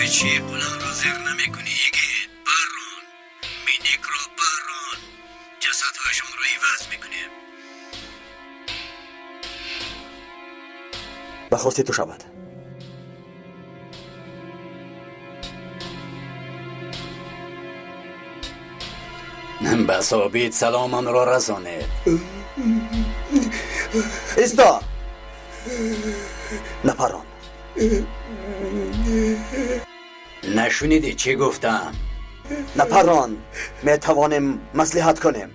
Барои чӣ қуланро зер намекунӣ, йигит? Паррон, Миникро паррон. Ҷасадҳояшонро иваз мекунем. Ба хости ту шавад. Ба Собит саломамро расонед. Исто! Напарон. Нашунидӣ чӣ гуфтам? Напарон, метавонем маслиҳат кунем.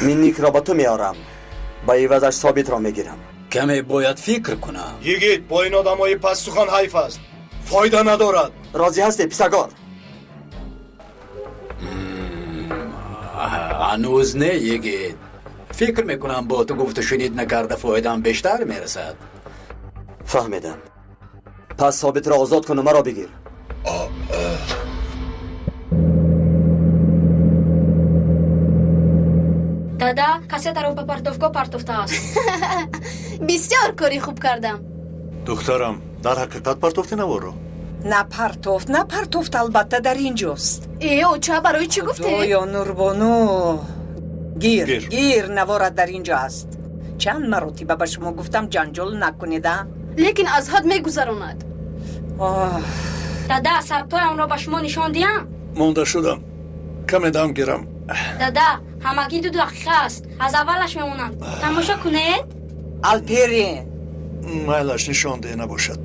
Минникро ба ту меорам, ба ивазаш Собитро мегирам. Каме бояд фикр кунам. Йигит, бо ин одамҳои пастсухан ҳайф аст, фоида надорад. Розӣ ҳастӣ, писагор? Ҳанӯз не, йигит. Фикр мекунам бо ту гуфту шунид накарда фоидаам бештар мерасад. Фаҳмидам. Пас Собитро озод куну маро бигир. Дада, кассетаро ба партовгоҳ партофтааст. Бисёр кори хуб кардам. Духтарам, дар ҳақиқат партофти наворро? Напартофт, напартофт, албатта дар ин ҷост. Э, оча, барои чӣ гуфте? Худоё, Нурбону, гир, гир, наворат дар ин ҷо аст. Чанд маротиба ба шумо гуфтам ҷанҷол накунед, а? Лекин аз ҳад мегузаронад. Дада, сабтҳоямро ба шумо нишон диҳам? Монда шудам. Каме дам гирам. Дада, ҳамагӣ 2 дақиқа аст. Аз аввалаш мемонанд. Тамошо кунед. Алпери. Майлаш нишон деҳ набошад.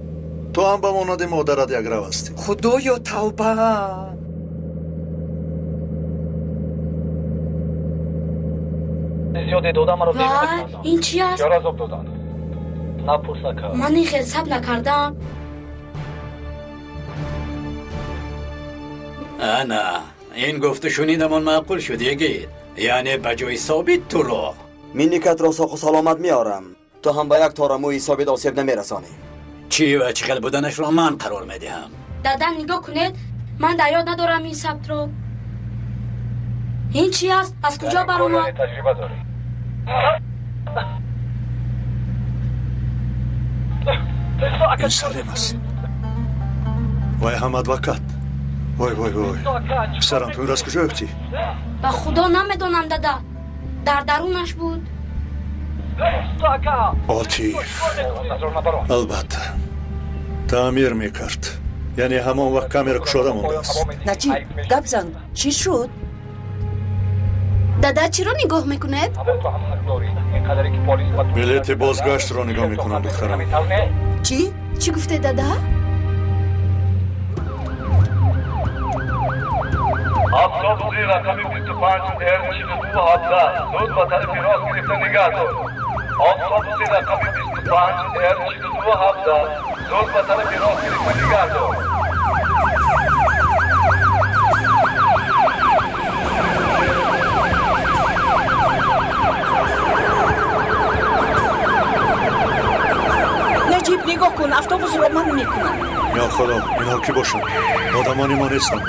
Ту ҳам ба монанди модарат якрав ҳастӣ. Худоё, тавба! Вай, ин чи аст? Ман ин хел сабт накардам. Ана, ин гуфту шунидамон маъқул шуд, йигит. Яъне ба ҷои Собит туро. Минникатро соқу саломат меорам. Ту ҳам ба як тора мӯи Собит осеб намерасонӣ. Чӣ ва чӣ хел буданашро ман қарор медиҳам. Дада, нигоҳ кунед, ман дар ёд надорам ин сабтро. Ин чи аст? Аз куҷо баромад? Ин Салим аст. Вай ҳам адвокат. Вой, вой, вой. Писарам, ту инро аз куҷо ёфтӣ? Ба худо намедонам, дада. Дар дарунаш буд. Отиф. Албатта. Таъмир мекард. Яъне ҳамон вақт камера кушода мондааст. Наҷиб, гап зан, чӣ шуд? Дада, чиро нигоҳ мекунед? Билети бозгаштро нигоҳ мекунам, духтарам. Чӣ? Чӣ гуфте, дада? Автобуси рақами 25 Р42 17 зуд ба тарафи рост гирифта нигаҳ дор. Автобуси рақами 25 Р42 17 зуд ба тарафи рост гирифта нигаҳ дор. Наҷиб, нигоҳ кун, автобусро ман мекунам. Ё Худо, инҳо кӣ бошанд? Одамони мо нестанд.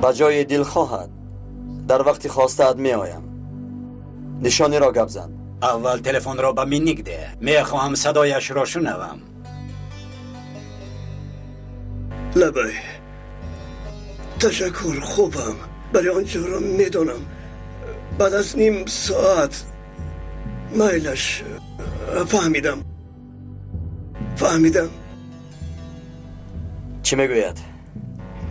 Ба ҷои дилхоҳат дар вақти хостаат меоям. Нишониро гап зан. Аввал телефонро ба Минник деҳ. Мехоҳам садояшро шунавам. Лабай. Ташаккур, хубам. Барои он ҷоро медонам. Баъд аз ним соат майлаш фаҳмидам. Фаҳмидам. Чӣ мегӯяд?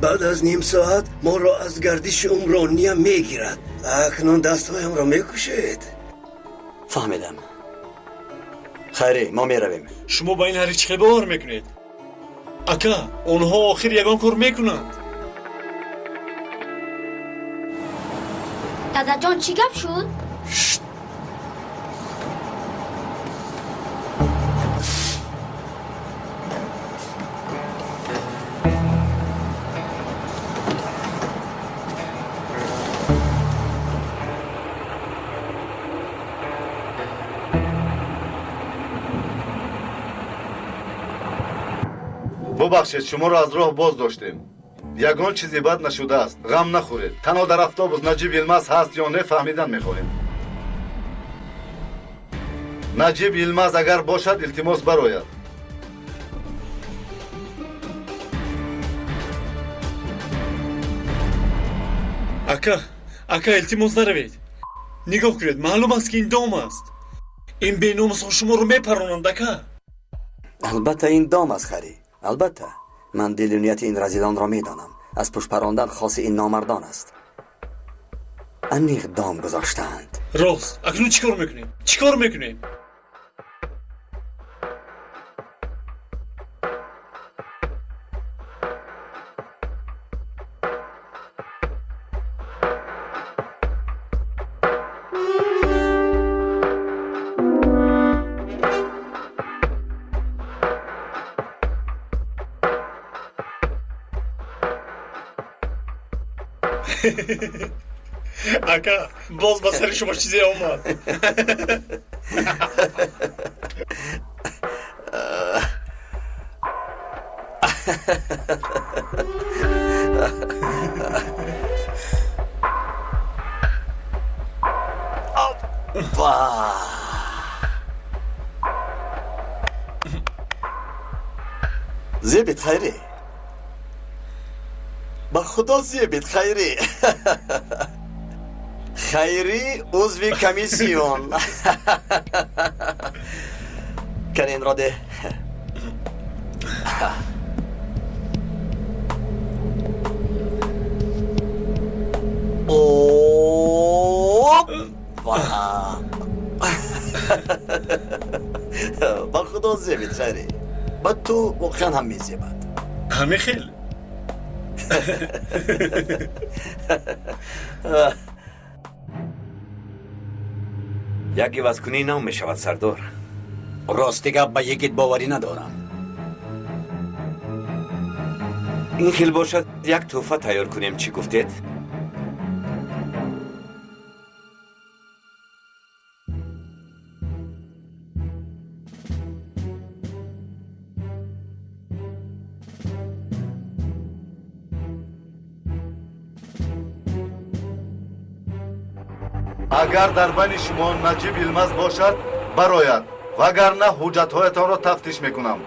Баъд аз ним соат моро аз гардиши умрония мегирад. Акнун дастҳоямро мекушед. Фаҳмидам. Хайрӣ, мо меравем. Шумо ба ин ҳариф чӣ хел бовар мекунед? Ака, онҳо охир ягон кор мекунанд. Дадаҷон, чӣ гап шуд? Бубахшед, шуморо аз роҳ боз доштем. Ягон чизе бад нашудааст, ғам нахӯред. Танҳо дар автобус Наҷиб Йилмаз ҳаст ё не фаҳмидан мехоҳем. Наҷиб Йилмаз агар бошад, илтимос барояд. Ака, ака, илтимос наравед. Нигоҳ кунед, маълум аст ки ин дом аст. Ин беномусҳо шуморо мепаронанд, ака. Албатта ин дом аст, Хари. Албатта. Ман дилу нияти ин разилонро медонам. Аз пушт парондан хоси ин номардон аст. Аниқ дом гузоштаанд. Рост. Акнун чӣ кор мекунем? Чӣ кор мекунем? Ака, боз ба сари шумо чизе омад. Опа! Зебит хайри. Ба худо зебит хайри. Хайри узви комиссион. Кани инро деҳ. Опа! Ба худо зебит хайри. Ба ту воқеан ҳам мезебад. Ҳамин хел. Як ивазкунӣ ном мешавад, сардор. Рости гап ба йигит боварӣ надорам. Ин хел бошад, як тӯҳфа тайёр кунем, чӣ гуфтед? Агар дар байни шумо Наҷиб Йилмаз бошад, барояд, вагарна ҳуҷҷатҳоятонро тафтиш мекунам.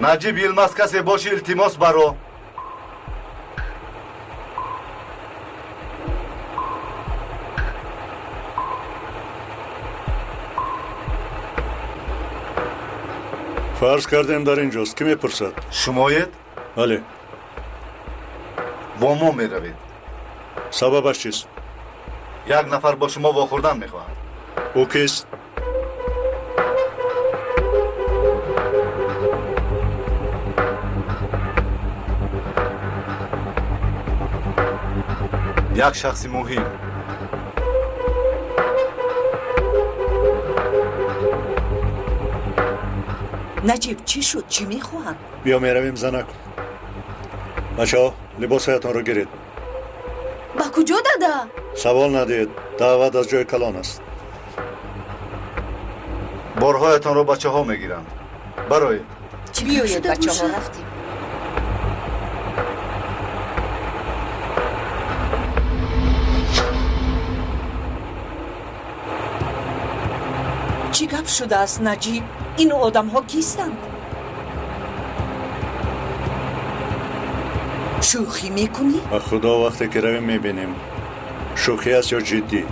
Наҷиб Йилмаз касе боши, илтимос баро. Фарз кардем дар инҷост. Кӣ мепурсад? Шумоед? Бале. Бо мо меравед. Сабабаш чист? Як нафар бо шумо вохӯрдан мехоҳад. Ӯ кист? Як шахси муҳим. Наҷиб, чӣ шуд? Чӣ мехоҳанд? Биё меравем, занак. Бачаҳо, либосҳоятонро гиред. Ба куҷо, дада? Савол надиҳед, даъват аз ҷои калон аст. Борҳоятонро бачаҳо мегиранд. Бароед. Биёед, бачаҳо, рафтем. Чӣ гап шудааст, Наҷиб? Ин одамҳо кистанд? Шӯхӣ мекунӣ? Ба худо вақте ки равем мебинем. Шӯхӣ аст ё ҷиддӣ?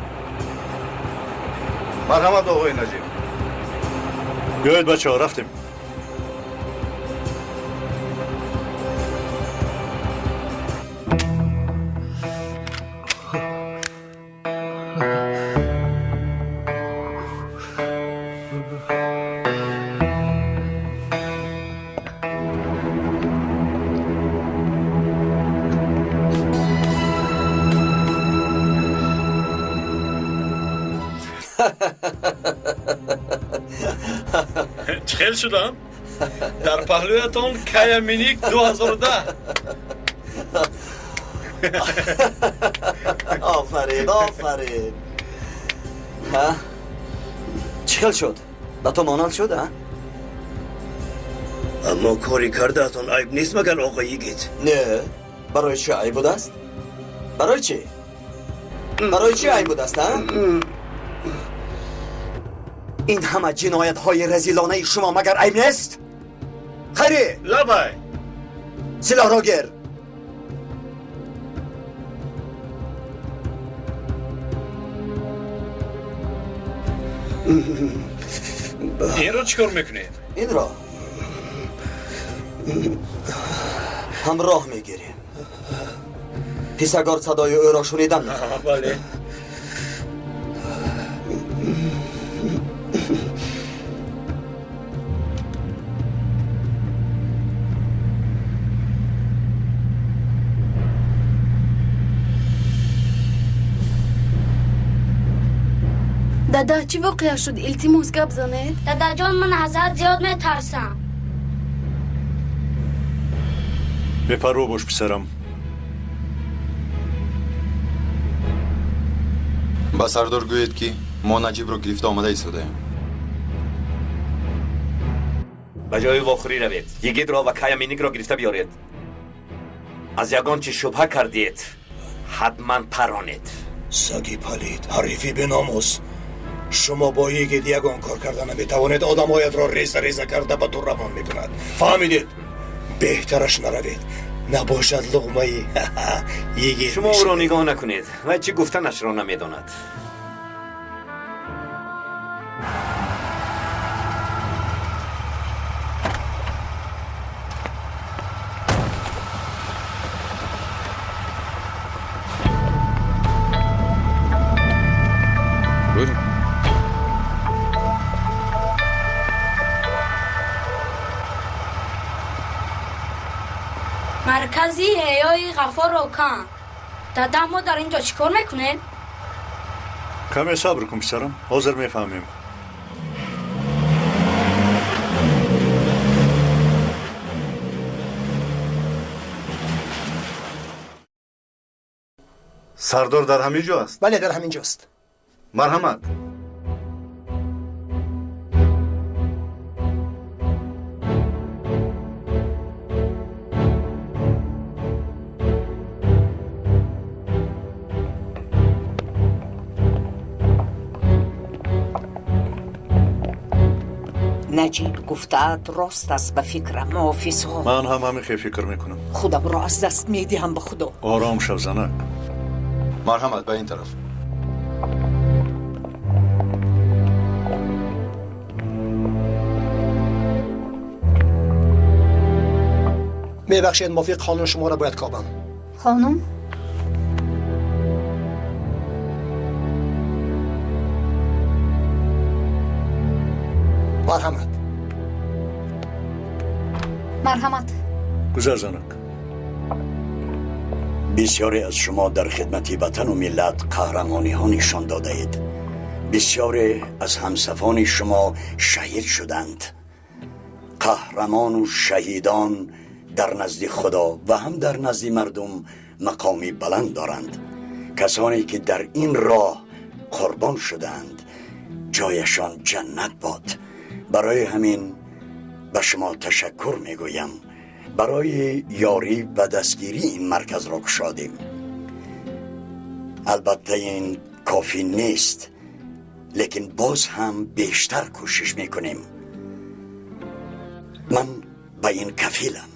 Марҳамат, оғои Наҷиб. Биёед, бачаҳо, рафтем. Чӣ хел шудам? Дар паҳлӯятон Кая Миник 2010. Офарин, офарин. Чӣ хел шуд? Ба ту монанд шуд, а? Аммо кори кардаатон айб нест магар оқо йигит? Не, барои чӣ айб будааст? Барои чӣ? Барои чӣ айб будааст, а? Ин ҳама ҷиноятҳои разилонаи шумо магар айб нест? Хайрӣ! Лабай! Силоҳро гир! Инро чӣ кор мекунед? Инро ҳамроҳ мегирем. Писагор садои ӯро шунидан мехоҳад. Бале. Дада, чӣ воқеа шуд? Илтимос гап занед. Дадаҷон, ман аз ҳад зиёд метарсам. Бепарво бош, писарам. Ба сардор гӯед, ки мо Наҷибро гирифта омада истодаем. Ба ҷои вохӯрӣ равед. Йигитро ва Кая Миникро гирифта биёред. Аз ягон чӣ шубҳа кардиед, ҳатман паронед. Саги палид, ҳарифи беномус. Шумо бо йигит ягон кор карда наметавонед. Одамҳоятро реза-реза карда ба ту равон мекунад. Фаҳмидед? Беҳтараш наравед. Набошад луғмаи йигит. Шумо ӯро нигоҳ накунед. Вай чӣ гуфтанашро намедонад. Маркази ҳеёи Ғаффорро кан. Дада, мо дар ин ҷо чӣ кор мекунем? Каме сабр кун, писарам, ҳозир мефаҳмем. Сардор дар ҳамин ҷо аст? Бале, дар ҳамин ҷост. Марҳамат. Наҷиб гуфтаат рост аст ба фикрам, муҳофизҳо. Ман ҳам ҳамин хел фикр мекунам. Худамро аз даст медиҳам ба Худо. Ором шав, занак. Марҳамат, ба ин тараф. Мебахшед, мувофиқ қонун шуморо бояд кобам. Қонун? Марҳамат. Марҳамат. Гузар, занак. Бисёре аз шумо дар хидмати ватану миллат қаҳрамониҳо нишон додаед. Бисёре аз ҳамсафони шумо шаҳид шуданд. Қаҳрамону шаҳидон дар назди Худо ва ҳам дар назди мардум мақоми баланд доранд. Касоне ки дар ин роҳ қурбон шуданд, ҷояшон ҷаннат бод. Барои ҳамин ба шумо ташаккур мегӯям. Барои ёрӣ ва дастгирӣ ин марказро кушодем. Албатта ин кофӣ нест, лекин боз ҳам бештар кӯшиш мекунем. Ман ба ин кафилам.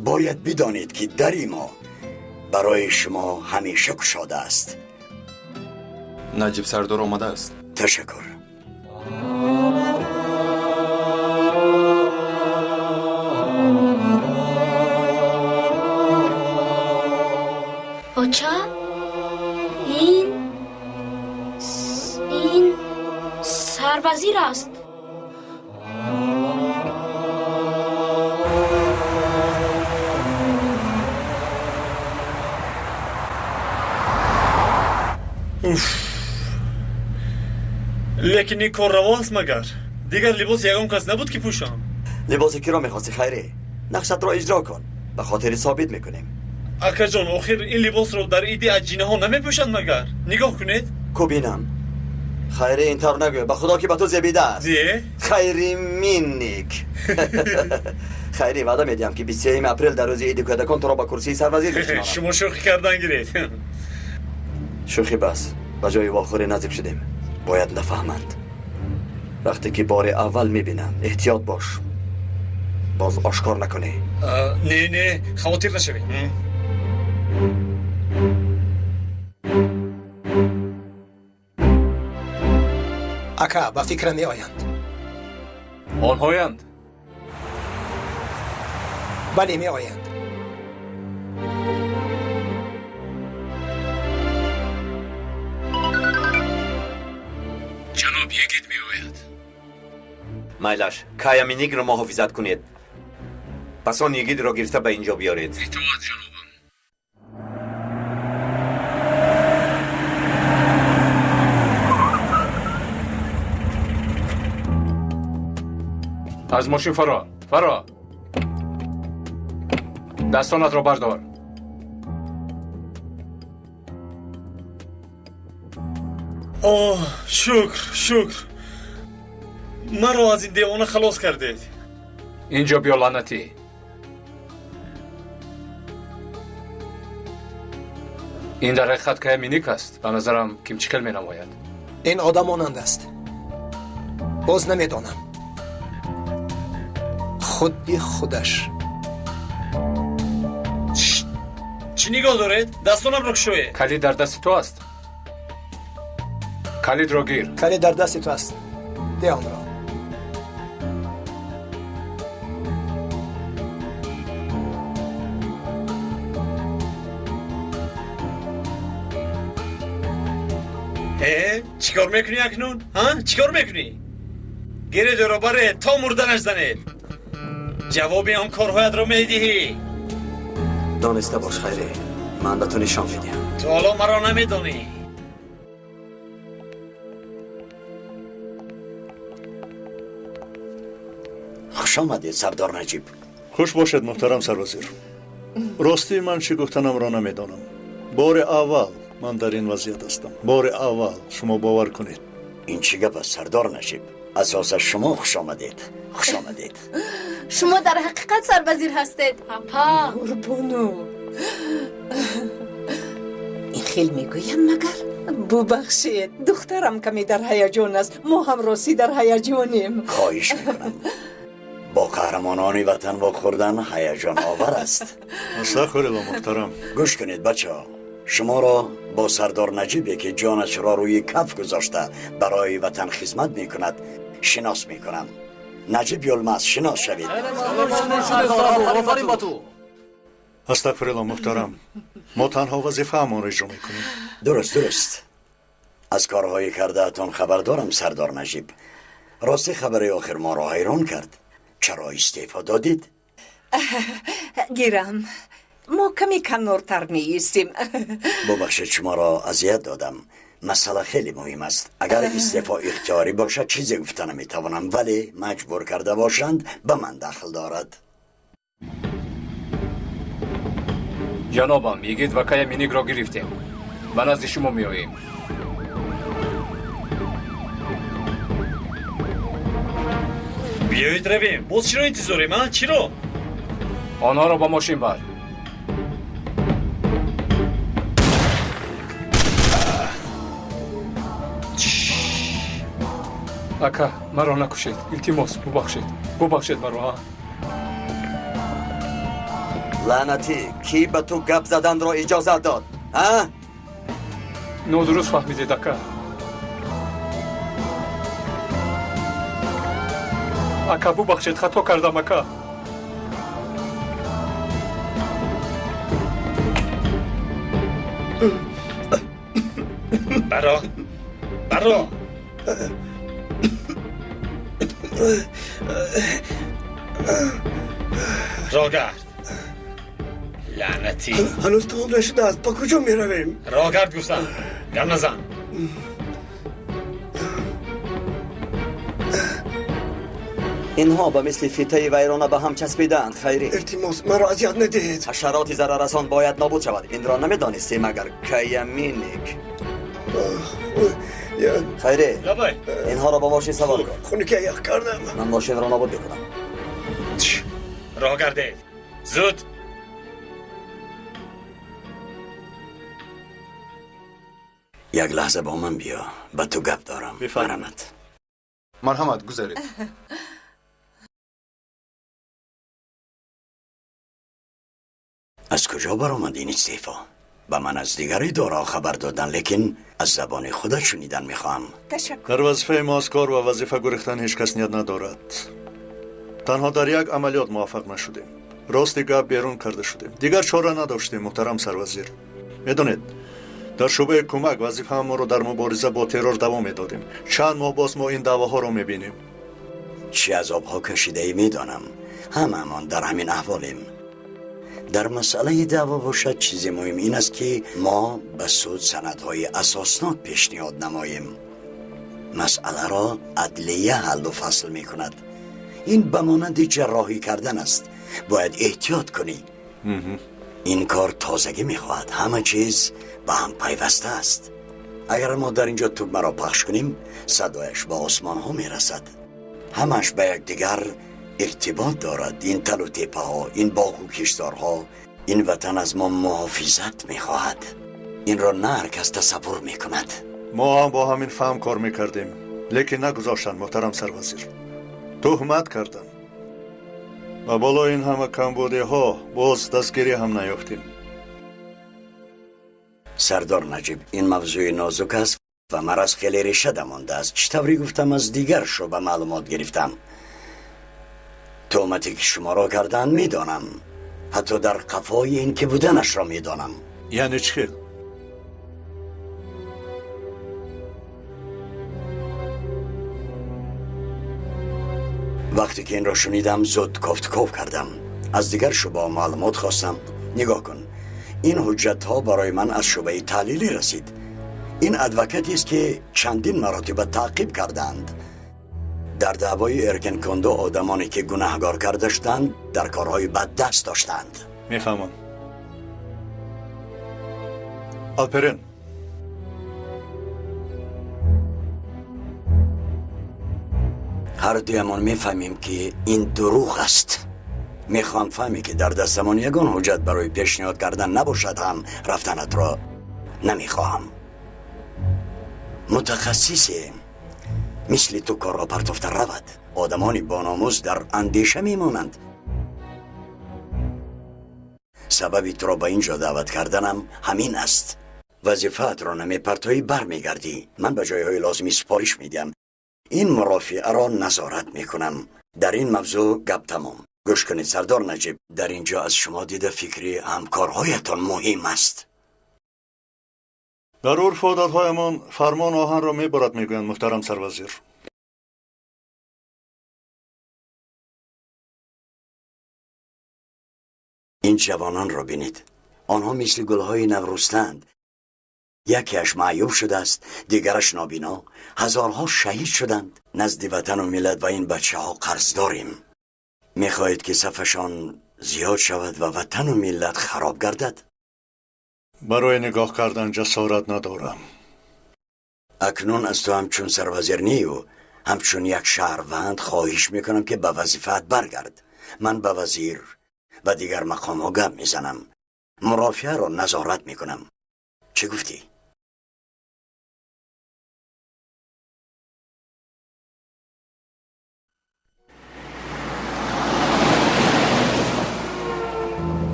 Бояд бидонед, ки дари мо барои шумо ҳамеша кушода аст. Наҷиб сардор омадааст. Ташаккур. Оча, ин сарвазир аст. Уф. Лекин ин кор раво аст магар? Дигар либос ягон кас набуд ки пӯшам. Либоси киро мехости, Хайрӣ? Нақшатро иҷро кун. Ба хотири собит мекунем. Акаҷон, охир ин либосро дар иди аҷинаҳо намепӯшанд магар? Нигоҳ кунед. Кубинам. Хайрӣ, ин тавр нагӯ. Ба Худо ки ба ту зебида аст. Зе? Хайри Минник. Хайри, ваъда медиҳам, ки 23 апрел дар рӯзи иди кӯдакон туро ба курсии сарвазир мешинонам. Шумо шӯхӣ кардан гиред. Шӯхӣ бас. Ба ҷои вохӯрӣ наздик шудем. Бояд нафаҳманд. Вақте ки бори аввал мебинам, эҳтиёт бош. Боз ошкор накунӣ. Не, не, хавотир нашавед. Ака, ба фикрам меоянд. Онҳоянд? Бале, меоянд. Ҷаноб Йигит меояд. Майлаш, Кая Миникро муҳофизат кунед. Пас он Йигитро гирифта ба инҷо биёред. Итоат, ҷанобам. Аз мошин фаро, фаро. Дастонатро бардор. Оҳ, шукр, шукр. Маро аз ин девона халос кардед. Инҷо биё, лаънатӣ. Ин дар ҳақиқат Кая Миник аст. Ба назарам ким чӣ хел менамояд. Ин одам монанд аст. Боз намедонам. Худи худаш. Чӣ нигоҳ доред? Дастонамро кушоед. Калид дар дасти ту аст. Калидро гир. Калид дар дасти ту аст. Де онро. Чӣ кор мекунӣ акнун? Ҳа? Чӣ кор мекунӣ? Гиредро баред то мурданаш занед. Ҷавоби он корҳоятро медиҳӣ. Дониста бош, Хайре, ман ба ту нишон медиҳам. Ту ҳоло маро намедонӣ. Хуш омадед, сардор Наҷиб. Хуш бошед, муҳтарам сарвазир. Ростӣ ман чӣ гуфтанамро намедонам. Бори аввал ман дар ин вазъият ҳастам. Бори аввал, шумо бовар кунед. Ин чӣ гап аст, сардор Наҷиб? Асосан шумо хуш омадед. Хуш омадед. Шумо дар ҳақиқат сарвазир ҳастед. Апа. Қурбону. Ин хел мегӯянд магар? Бубахшед, духтарам каме дар ҳаяҷон аст. Мо ҳам ростӣ дар ҳаяҷонем. Хоҳиш мекунам. Бо қаҳрамонони ватан вохӯрдан ҳаяҷоновар аст. Астағфируллоҳ, муҳтарам. Гӯш кунед, бачаҳо. Шуморо бо сардор Наҷибе, ки ҷонашро рӯи каф гузошта барои ватан хизмат мекунад, шинос мекунам. Наҷиб Йулмаз, шинос шавед. Астағфируллоҳ, муҳтарам. Мо танҳо вазифаамонро иҷро мекунем. Дуруст, дуруст. Аз корҳои кардаатон хабар дорам, сардор Наҷиб. Рости хабари охир моро ҳайрон кард. Чаро истеъфо додед? Гирам. Мо каме канортар меистем. Бубахшед, шуморо азият додам. Масъала хеле муҳим аст. Агар истеъфо ихтиёрӣ бошад, чизе гуфта наметавонам, вале маҷбур карда бошанд, ба ман дахл дорад. Ҷанобам, Йигит ва Кая Миникро гирифтем. Ба назди шумо меоем. Биёед равем. Боз чиро интизорем, а? Чиро? Онҳоро ба мошин бар. Ака, маро накушед. Илтимос, бубахшед. Бубахшед маро, а? Лаънатӣ, кӣ ба ту гап заданро иҷозат дод, а? Нодуруст фаҳмидед, ака. Ака, бубахшед, хато кардам, ака. Баро, баро. Рогард. Лаънатӣ. Ҳанӯз тамом нашудааст. Ба куҷо меравем? Рогард гуфтам. Гап назан. Инҳо ба мисли фитаи вайрона ба ҳам часпидаанд, Хайрӣ. Илтимос, маро азият надиҳед. Ҳашароти зараррасон бояд нобуд шавад. Инро намедонистӣ магар, Кая Миник? Хайрӣ, инҳоро ба мошин савор кун. Хунукия ях кардам. Ман мошинро нобуд мекунам. Роҳ гардед. Зуд. Як лаҳза бо ман биё, ба ту гап дорам. Марҳамат. Марҳамат, гузаред. Аз куҷо баромад ин истеъфо? Ба ман аз дигар идораҳо хабар додан, лекин аз забони худат шунидан мехоҳам. Дар вазифаи мо аз кор ва вазифа гурехтан ҳеҷ кас ният надорад. Танҳо дар як амалиёт муваффақ нашудем. Рости гап берун карда шудем. Дигар чора надоштем, муҳтарам сарвазир. Медонед, дар шӯъбаи кӯмак вазифаамонро дар мубориза бо террор давом медодем. Чанд моҳ боз мо ин даъвоҳоро мебинем. Чӣ азобҳо кашидаӣ медонам. Ҳамаамон дар ҳамин аҳволем. Дар масъалаи даъво бошад, чизи муҳим ин аст, ки мо ба суд санадҳои асоснок пешниҳод намоем. Масъаларо адлия ҳаллу фасл мекунад. Ин ба монанди ҷарроҳӣ кардан аст. Бояд эҳтиёт кунӣ. Ин кор тозагӣ мехоҳад. Ҳама чиз ба ҳам пайваста аст. Агар мо дар инҷо тугмаро пахш кунем, садояш ба осмонҳо мерасад. Ҳамаш ба якдигар иртибот дорад. Ин талу теппаҳо, ин боғу кишторҳо, ин ватан аз мо муҳофизат мехоҳад. Инро на ҳар кас тасаввур мекунад. Мо ҳам бо ҳамин фаҳм кор мекардем, лекин нагузоштанд, муҳтарам сарвазир. Туҳмат карданд. Ва болои ин ҳама камбудиҳо боз дастгирӣ ҳам наёфтем. Сардор Наҷиб, ин мавзӯи нозук аст ва мараз хеле реша дамондааст. Чӣ тавре гуфтам, аз дигар шӯъба маълумот гирифтам. Туҳмате ки шуморо карданд медонам. Ҳатто дар қафои ин ки буданашро медонам. Яъне чӣ хел? Вақте ки инро шунидам, зуд кофтуков кардам. Аз дигар шӯъбаҳо маълумот хостам. Нигоҳ кун, ин ҳуҷҷатҳо барои ман аз шӯъбаи таҳлилӣ расид. Ин адвокатест, ки чандин маротиба таъқиб кардаанд. Дар даъвои Эркенкондо одамоне ки гунаҳгор карда шуданд, дар корҳои бад даст доштанд. Мефаҳмам. Алперен, ҳар дуямон мефаҳмем, ки ин дурӯғ аст. Мехоҳам фаҳме, ки дар дастамон ягон ҳуҷҷат барои пешниҳод кардан набошад ҳам рафтанатро намехоҳам. Мутахассисе мисли ту корро партофта равад. Одамони бономус дар андеша мемонанд. Сабаби туро ба ин ҷо даъват карданам ҳамин аст. Вазифаатро намепартоӣ, бармегардӣ. Ман ба ҷойҳои лозимӣ супориш медиҳам. Ин мурофиаро назорат мекунам. Дар ин мавзӯъ гап тамом. Гӯш кунед, сардор Наҷиб, дар ин ҷо аз шумо дида фикри ҳамкорҳоятон муҳим аст. Дар урфу одатҳоямон фармон оҳанро мебарад, мегӯянд, муҳтарам сарвазир. Ин ҷавононро бинед. Онҳо мисли гулҳои наврӯстаанд. Якеаш маъюб шудааст, дигараш нобино. Ҳазорҳо шаҳид шуданд. Назди ватану миллат ва ин бачаҳо қарз дорем. Мехоҳед, ки сафашон зиёд шавад ва ватану миллат хароб гардад? Барои нигоҳ кардан ҷасорат надорам. Акнун аз ту ҳамчун сарвазир нею, ҳамчун як шаҳрванд хоҳиш мекунам, ки ба вазифаат баргард. Ман ба вазир ва дигар мақомҳо гап мезанам. Мурофиаро назорат мекунам. Чӣ гуфтӣ?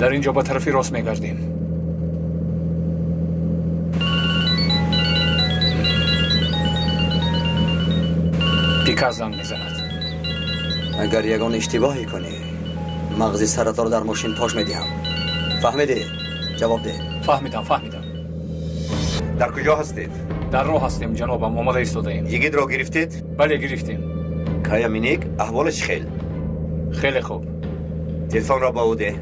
Дар ин ҷо ба тарафи рост мегардем. Пикас занг мезанад. Агар ягон иштибоҳе кунӣ, мағзи саратро дар мошин пош медиҳам. Фаҳмидӣ? Ҷавоб деҳ. Фаҳмидам, фаҳмидам. Дар куҷо ҳастед? Дар роҳ ҳастем, ҷанобам, омода истодаем. Йигитро гирифтед? Бале, гирифтем. Кая Миник, аҳволаш хел? Хеле хуб. Телефонро ба ӯ деҳ.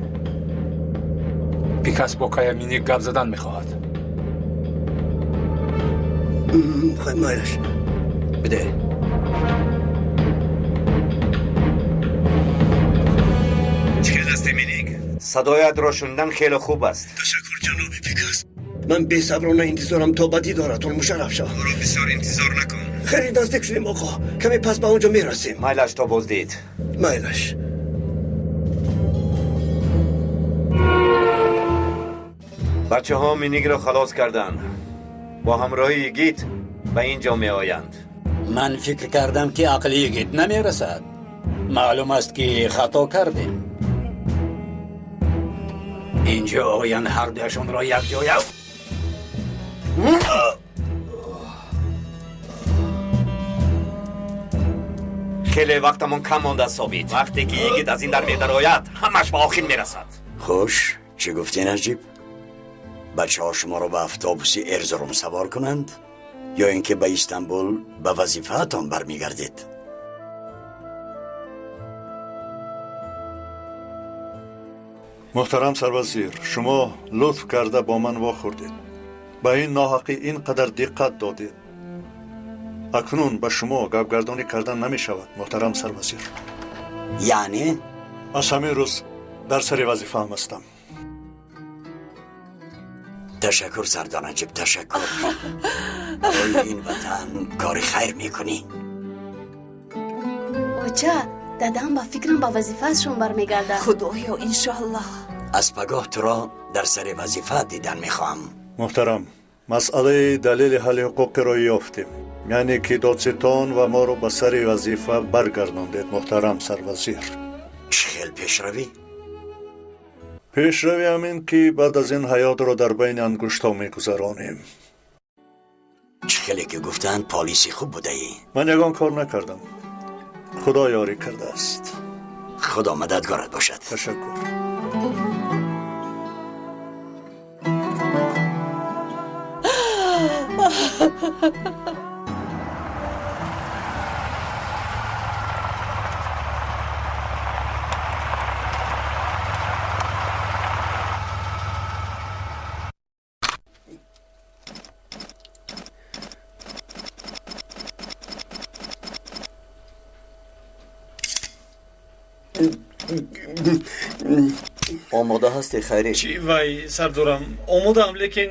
Пикас бо Кая Миник гап задан мехоҳад. Хай, майлаш. Бидеҳ. Чӣ хел ҳастӣ, Миник? Садоятро шунидан хеле хуб аст. Ташаккур, ҷаноби Пикас. Ман бесаброна интизорам, то ба дидоратон мушарраф шавам. Моро бисёр интизор накун. Хеле наздик шудем, оқо. Каме пас ба он ҷо мерасем. Майлаш, то боздид. Майлаш. Бачаҳо Миникро халос карданд. Бо ҳамроҳии Йигит ба ин ҷо меоянд. Ман фикр кардам, ки ақли Йигит намерасад. Маълум аст, ки хато кардем. Инҷо оянд, ҳардуяшонро якҷоя. Хеле вақтамон кам мондааст, Собит. Вақте ки Йигит аз ин дар медарояд, ҳамаш ба охир мерасад. Хуш, чӣ гуфтӣ, Наҷиб? Бачаҳо шуморо ба автобуси Эрзурум савор кунанд ё ин ки ба Истанбул ба вазифаатон бармегардед? Муҳтарам сарвазир, шумо лутф карда бо ман вохӯрдед. Ба ин ноҳақӣ ин қадар диққат додед. Акнун ба шумо гапгардонӣ кардан намешавад, муҳтарам сарвазир. Яъне? Аз ҳамин рӯз дар сари вазифаам ҳастам. Ташаккур, сардор Наҷиб, ташаккур. Барои ин ватан кори хайр мекунӣ. Оча, дадам ба фикрам ба вазифаашон бармегардад. Худоё, иншоаллоҳ. Аз пагоҳ туро дар сари вазифа дидан мехоҳам. Муҳтарам, масъалаи далели ҳалли ҳуқуқиро ёфтем. Яъне ки додситон ва моро ба сари вазифа баргардондед, муҳтарам сарвазир. Чӣ хел пешравӣ? Пешравӣ ҳамин ки баъд аз ин ҳаётро дар байни ангуштҳо мегузаронем. Чӣ хеле ки гуфтанд, полиси хуб будаӣ. Ман ягон кор накардам. Худо ёрӣ кардааст. Худо мададгорат бошад. Ташаккур. Омода ҳастӣ, Хайрӣ? Чӣ вай, сардорам, омодаам, лекин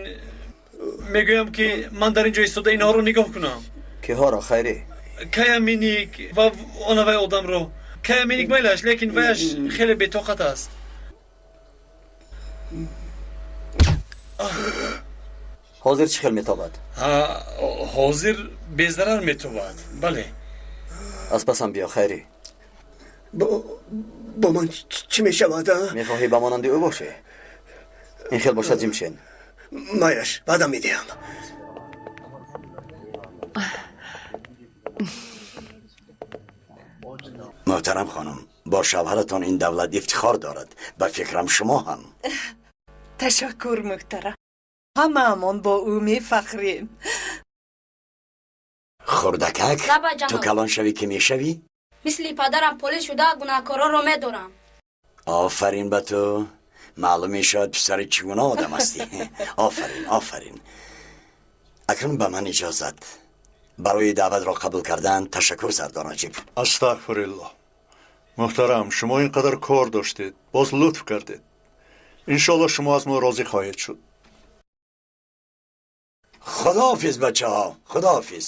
мегӯям, ки ман дар ин ҷо истода инҳоро нигоҳ кунам. Киҳоро, Хайрӣ? Кая Миник ва онавай одамро. Кая Миник майлаш, лекин ваяш хеле бетоқат аст. Ҳозир чӣ хел метобад? Ҳозир безарар метобад, бале. Аз пасам биё, Хайрӣ. Бо ман чӣ мешавад? Мехоҳӣ ба монанди ӯ бошӣ? Ин хел бошад, ҷимшен. Майлаш, баъдам медиҳам. Муҳтарам хонум, бо шавҳаратон ин давлат ифтихор дорад. Ба фикрам шумо ҳам. Ташаккур, муҳтарам. Ҳамаамон бо ӯ мефахрем. Хурдакак, ту калон шавӣ ки мешавӣ? Мисли падарам полис шуда гунаҳкороро медорам. Офарин ба ту. Маълум мешавад писари чӣ гуна одам ҳастӣ. Офарин, офарин. Акнун ба ман иҷозат. Барои даъватро қабул кардан ташаккур, сардор Наҷиб. Астағфируллоҳ. Муҳтарам, шумо ин қадар кор доштед, боз лутф кардед. Иншоаллоҳ шумо аз мо розӣ хоҳед шуд. Худоҳофиз, бачаҳо, худоҳофиз.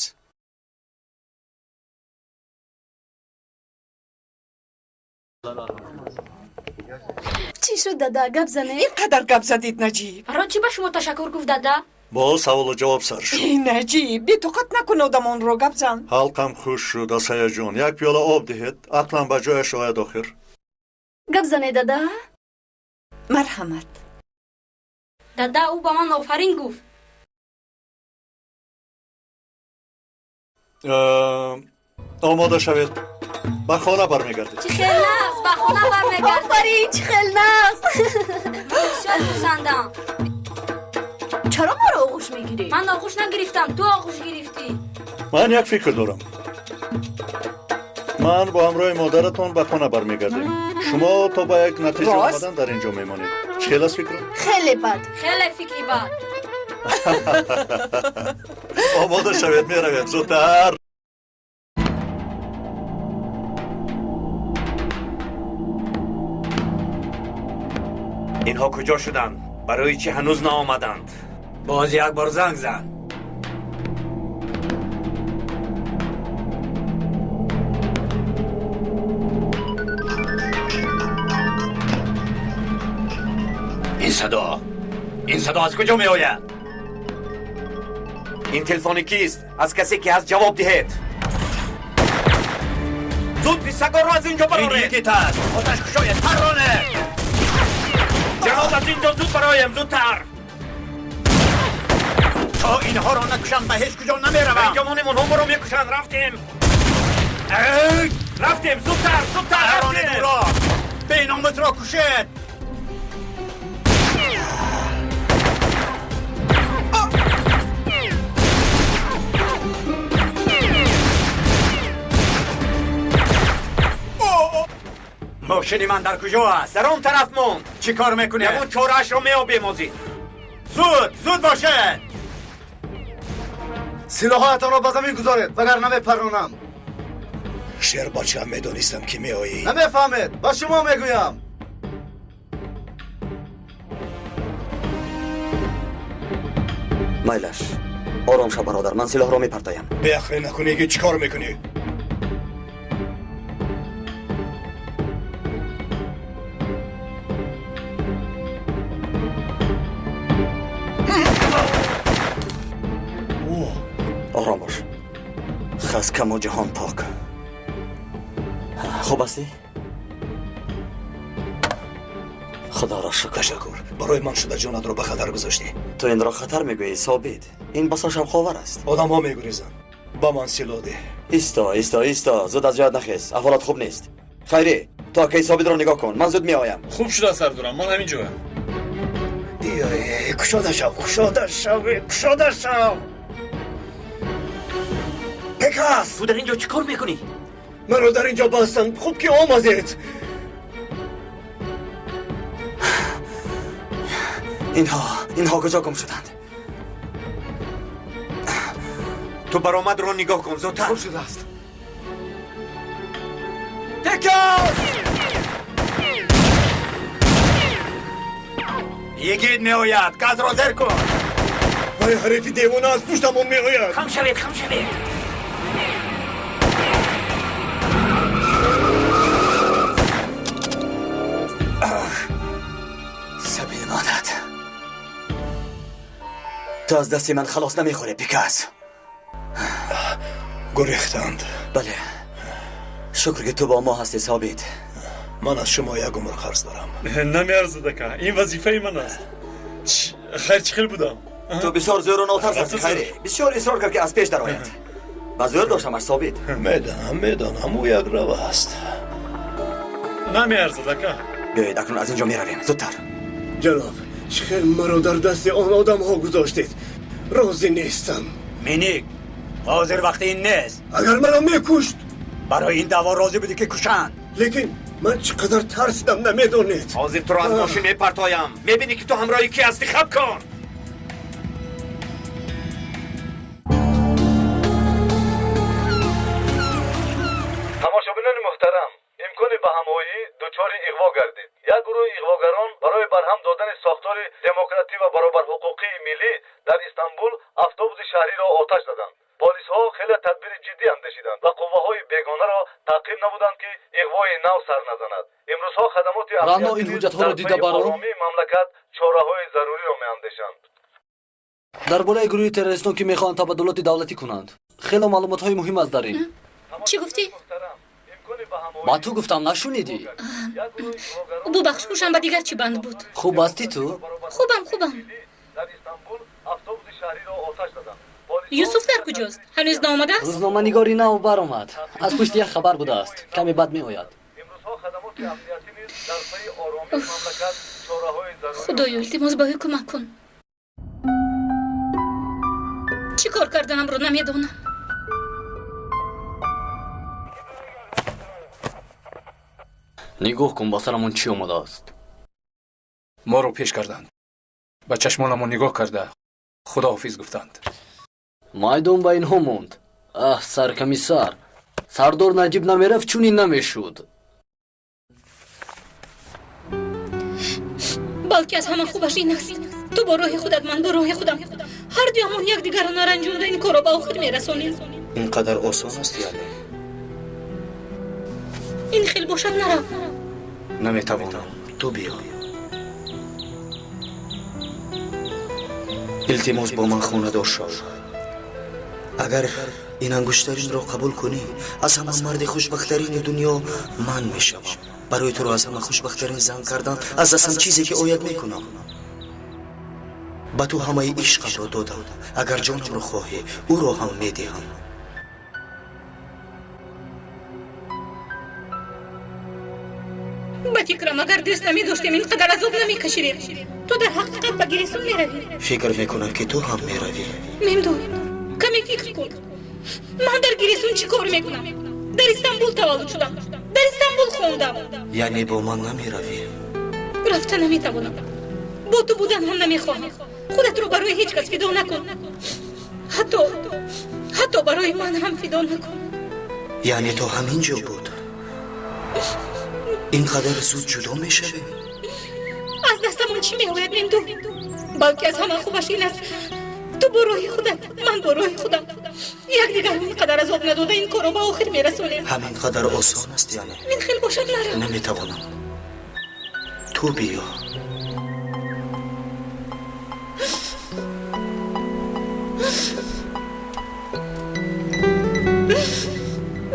Чӣ шуд, дада? Гап занед? Ин қадар гап задед, Наҷиб. Барои чӣ ба шумо ташаккур гуфт, дада? Боз саволу ҷавоб сар шуд. Наҷиб, бетоқат накун одамонро, гап зан. Ҳалқам хуш шуд, аз ҳаяҷон. Як пиёла об диҳед, ақлам ба ҷояш ояд охир. Гап занед, дада. Марҳамат. Дада, ӯ ба ман офарин гуфт. Омода шавед, ба хона бармегардед. Чӣ хел нағз, ба хона бармегардед. Офарин, чӣ хел нағз. Бисёр хурсандам. Чаро маро оғӯш мегирӣ? Ман оғӯш нагирифтам, ту оғӯш гирифтӣ. Ман як фикр дорам. Ман бо ҳамроҳи модаратон ба хона бармегардем. Шумо то ба як натиҷа омадан дар ин ҷо мемонед. Чӣ хел аст фикрам? Хеле бад. Хеле фикри бад. Омода шавед, меравем зудтар. Инҳо куҷо шуданд? Барои чӣ ҳанӯз наомаданд? Боз як бор занг зан. Ин садо Ин садо аз куҷо меояд? Ин телефони кист? Аз касе ки ҳаст ҷавоб диҳед. Зуд писагорро аз инҷо бароред. Ин йигит аст. Оташ кушоед, парронед. Ҷаноб, аз инҷо зуд бароем, зудтар. То инҳоро накушам ба ҳеҷ куҷо намеравам. Инҷо монем, онҳо моро мекушанд. Рафтем. Рафтем, зудтар, зудтар, Парронед рафтем. ӯро. Беномусро кушед. Мошини ман дар куҷо аст? Дар он тараф монд. Чӣ кор мекунед? Ягон чораашро меёбем ҳозир. Зуд, зуд бошед. Силоҳҳоятонро ба замин гузоред, вагарна мепаронам. Шербача, медонистам ки меоӣ. Намефаҳмед, ба шумо мегӯям. Майлаш, ором шав бародар, ман силоҳро мепартоям. Беақлӣ накунӣ, ки чӣ кор мекунӣ? Ором бош. Хас каму ҷаҳон пок. Хуб ҳастӣ? Худоро шукр. Ташаккур. Барои ман шуда ҷонатро ба хатар гузоштӣ. Ту инро хатар мегӯӣ, Собит. Ин басо шавқовар аст. Одамҳо мегурезанд. Ба ман силоҳ деҳ. Исто, исто, исто. Зуд аз ҷоят нахез. Аҳволат хуб нест. Хайрӣ, ту акаи Собитро нигоҳ кун. Ман зуд меоям. Хуб шуда, сардорам. Ман ҳамин ҷоям. Кушода шав, кушода шав, кушода шав. Пекас! Ту дар ин ҷо чӣ кор мекунӣ? Маро дар ин ҷо бастанд. Хуб ки омадед. Инҳо куҷо гум шуданд? Ту баромадро нигоҳ кун, зудтар. Хуб шудааст. Пекас! Йигит меояд. Газро зер кун. Вай, ҳарифи девона аз пуштамон меояд. Хам шавед, хам шавед. Сабил мадад. Ту аз дасти ман халос намехӯрӣ, Пикас. Гурехтанд. Бале. Шукр ки ту бо мо ҳастӣ, Собит. Ман аз шумо як умр қарз дорам. Намеарзад, ака. Ин вазифаи ман аст. Хайр, чӣ хел будам? Ту бисёр зӯру нотарс ҳастӣ, Хайрӣ. Бисёр исрор кард ки аз пеш дарояд. Ба зӯр доштамаш, Собит. Медонам, медонам, ӯ якрав аст. Намеарзад, ака. Биёед, акнун аз ин ҷо меравем. Зудтар. Ҷаноб, чӣ хел маро дар дасти он одамҳо гузоштед? Розӣ нестам. Миник, ҳозир вақти ин нест. Агар маро мекушт. Барои ин даъво розӣ будӣ ки кушанд. Лекин ман чӣ қадар тарсидам, намедонед. Ҳозир туро аз мошин мепартоям. Мебинӣ ки ту ҳамроҳи кӣ ҳастӣ. Хаб кун. Тамошобинони муҳтарам, имкони ба ҳамоӣ дучори иғво гардид. Як гурӯҳи иғвогарон барои барҳам додани сохтори демократӣ ва баробарҳуқуқии миллӣ дар Истанбул автобуси шаҳриро оташ заданд. Полисҳо хеле тадбири ҷиддӣ андешиданд ва қувваҳои бегонаро таъқиб намуданд, ки иғвои нав сар назанад. Имрӯзҳо хадамоти Рано, ин ҳуҷҷатҳоро дида амниятӣ дар баро. пайи оромии мамлакат чораҳои заруриро меандешанд. Дар бораи гурӯҳи террористон, ки мехоҳанд табаддулоти давлатӣ кунанд. Хело маълумотҳои муҳим аст дар ин. Чӣ гуфтӣ? Ба ту гуфтам, нашунидӣ? Бубахш, ҳушам ба дигар чӣ банд буд. Хуб ҳастӣ ту? Хубам, хубам. Юсуф дар куҷост? Ҳанӯз наомадааст? Рӯзноманигори нав баромад. Аз пушти як хабар будааст. Каме баъд меояд. Худоё, илтимос, ба ӯ кӯмак кун. Чӣ кор карданамро намедонам. Нигоҳ кун, ба сарамон чӣ омадааст. Моро пеш карданд. Ба чашмонамон нигоҳ карда худоҳофиз гуфтанд. Майдон ба инҳо монд. Аҳ, саркамиссар, сардор Наҷиб намерафт, чунин намешуд. Балки аз ҳама хубаш ин аст. Ту бо роҳи худат, ман бо роҳи худам. Ҳар дуямон якдигарро наранҷонда ин корро ба охир мерасонем. Ин қадар осон аст ё не? Ин хел бошад, нарав. Наметавонам. Ту биё. Илтимос, бо ман хонадор шав. Агар ин ангуштаринро қабул кунӣ, аз ҳама марди хушбахттарини дунё ман мешавам. Барои туро аз ҳама хушбахттарин зан кардан аз дастам чизе ки ояд мекунам. Ба ту ҳамаи ишқамро додам. Агар ҷонамро хоҳӣ, ӯро ҳам медиҳам. Ба фикрам, агар дӯст намедоштем, ин қадар азоб намекашидем. Ту дар ҳақиқат ба Гиресун меравӣ? Фикр мекунам, ки ту ҳам меравӣ. Мемду, каме фикр кун. Ман дар Гиресун чӣ кор мекунам? Дар Истанбул таваллуд шудам, дар Истанбул хондам. Яъне бо ман намеравӣ? Рафта наметавонам. Бо ту будан ҳам намехоҳам. Худатро барои ҳеҷ кас фидо накун. Ҳатто барои ман ҳам фидо накун. Яъне то ҳамин ҷо буд? Ин қадар зуд ҷудо мешавем? Аз дастамон чӣ меояд, Мемду? Балки аз ҳама хубаш ин аст, ту бо роҳи худат, ман бо роҳи худам. Якдигарро ин қадар азоб надода, ин корро ба охир мерасонем. Ҳамин қадар осон аст, яъне? Ин хел бошад, нарав. Наметавонам. Ту биё.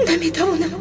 Наметавонам.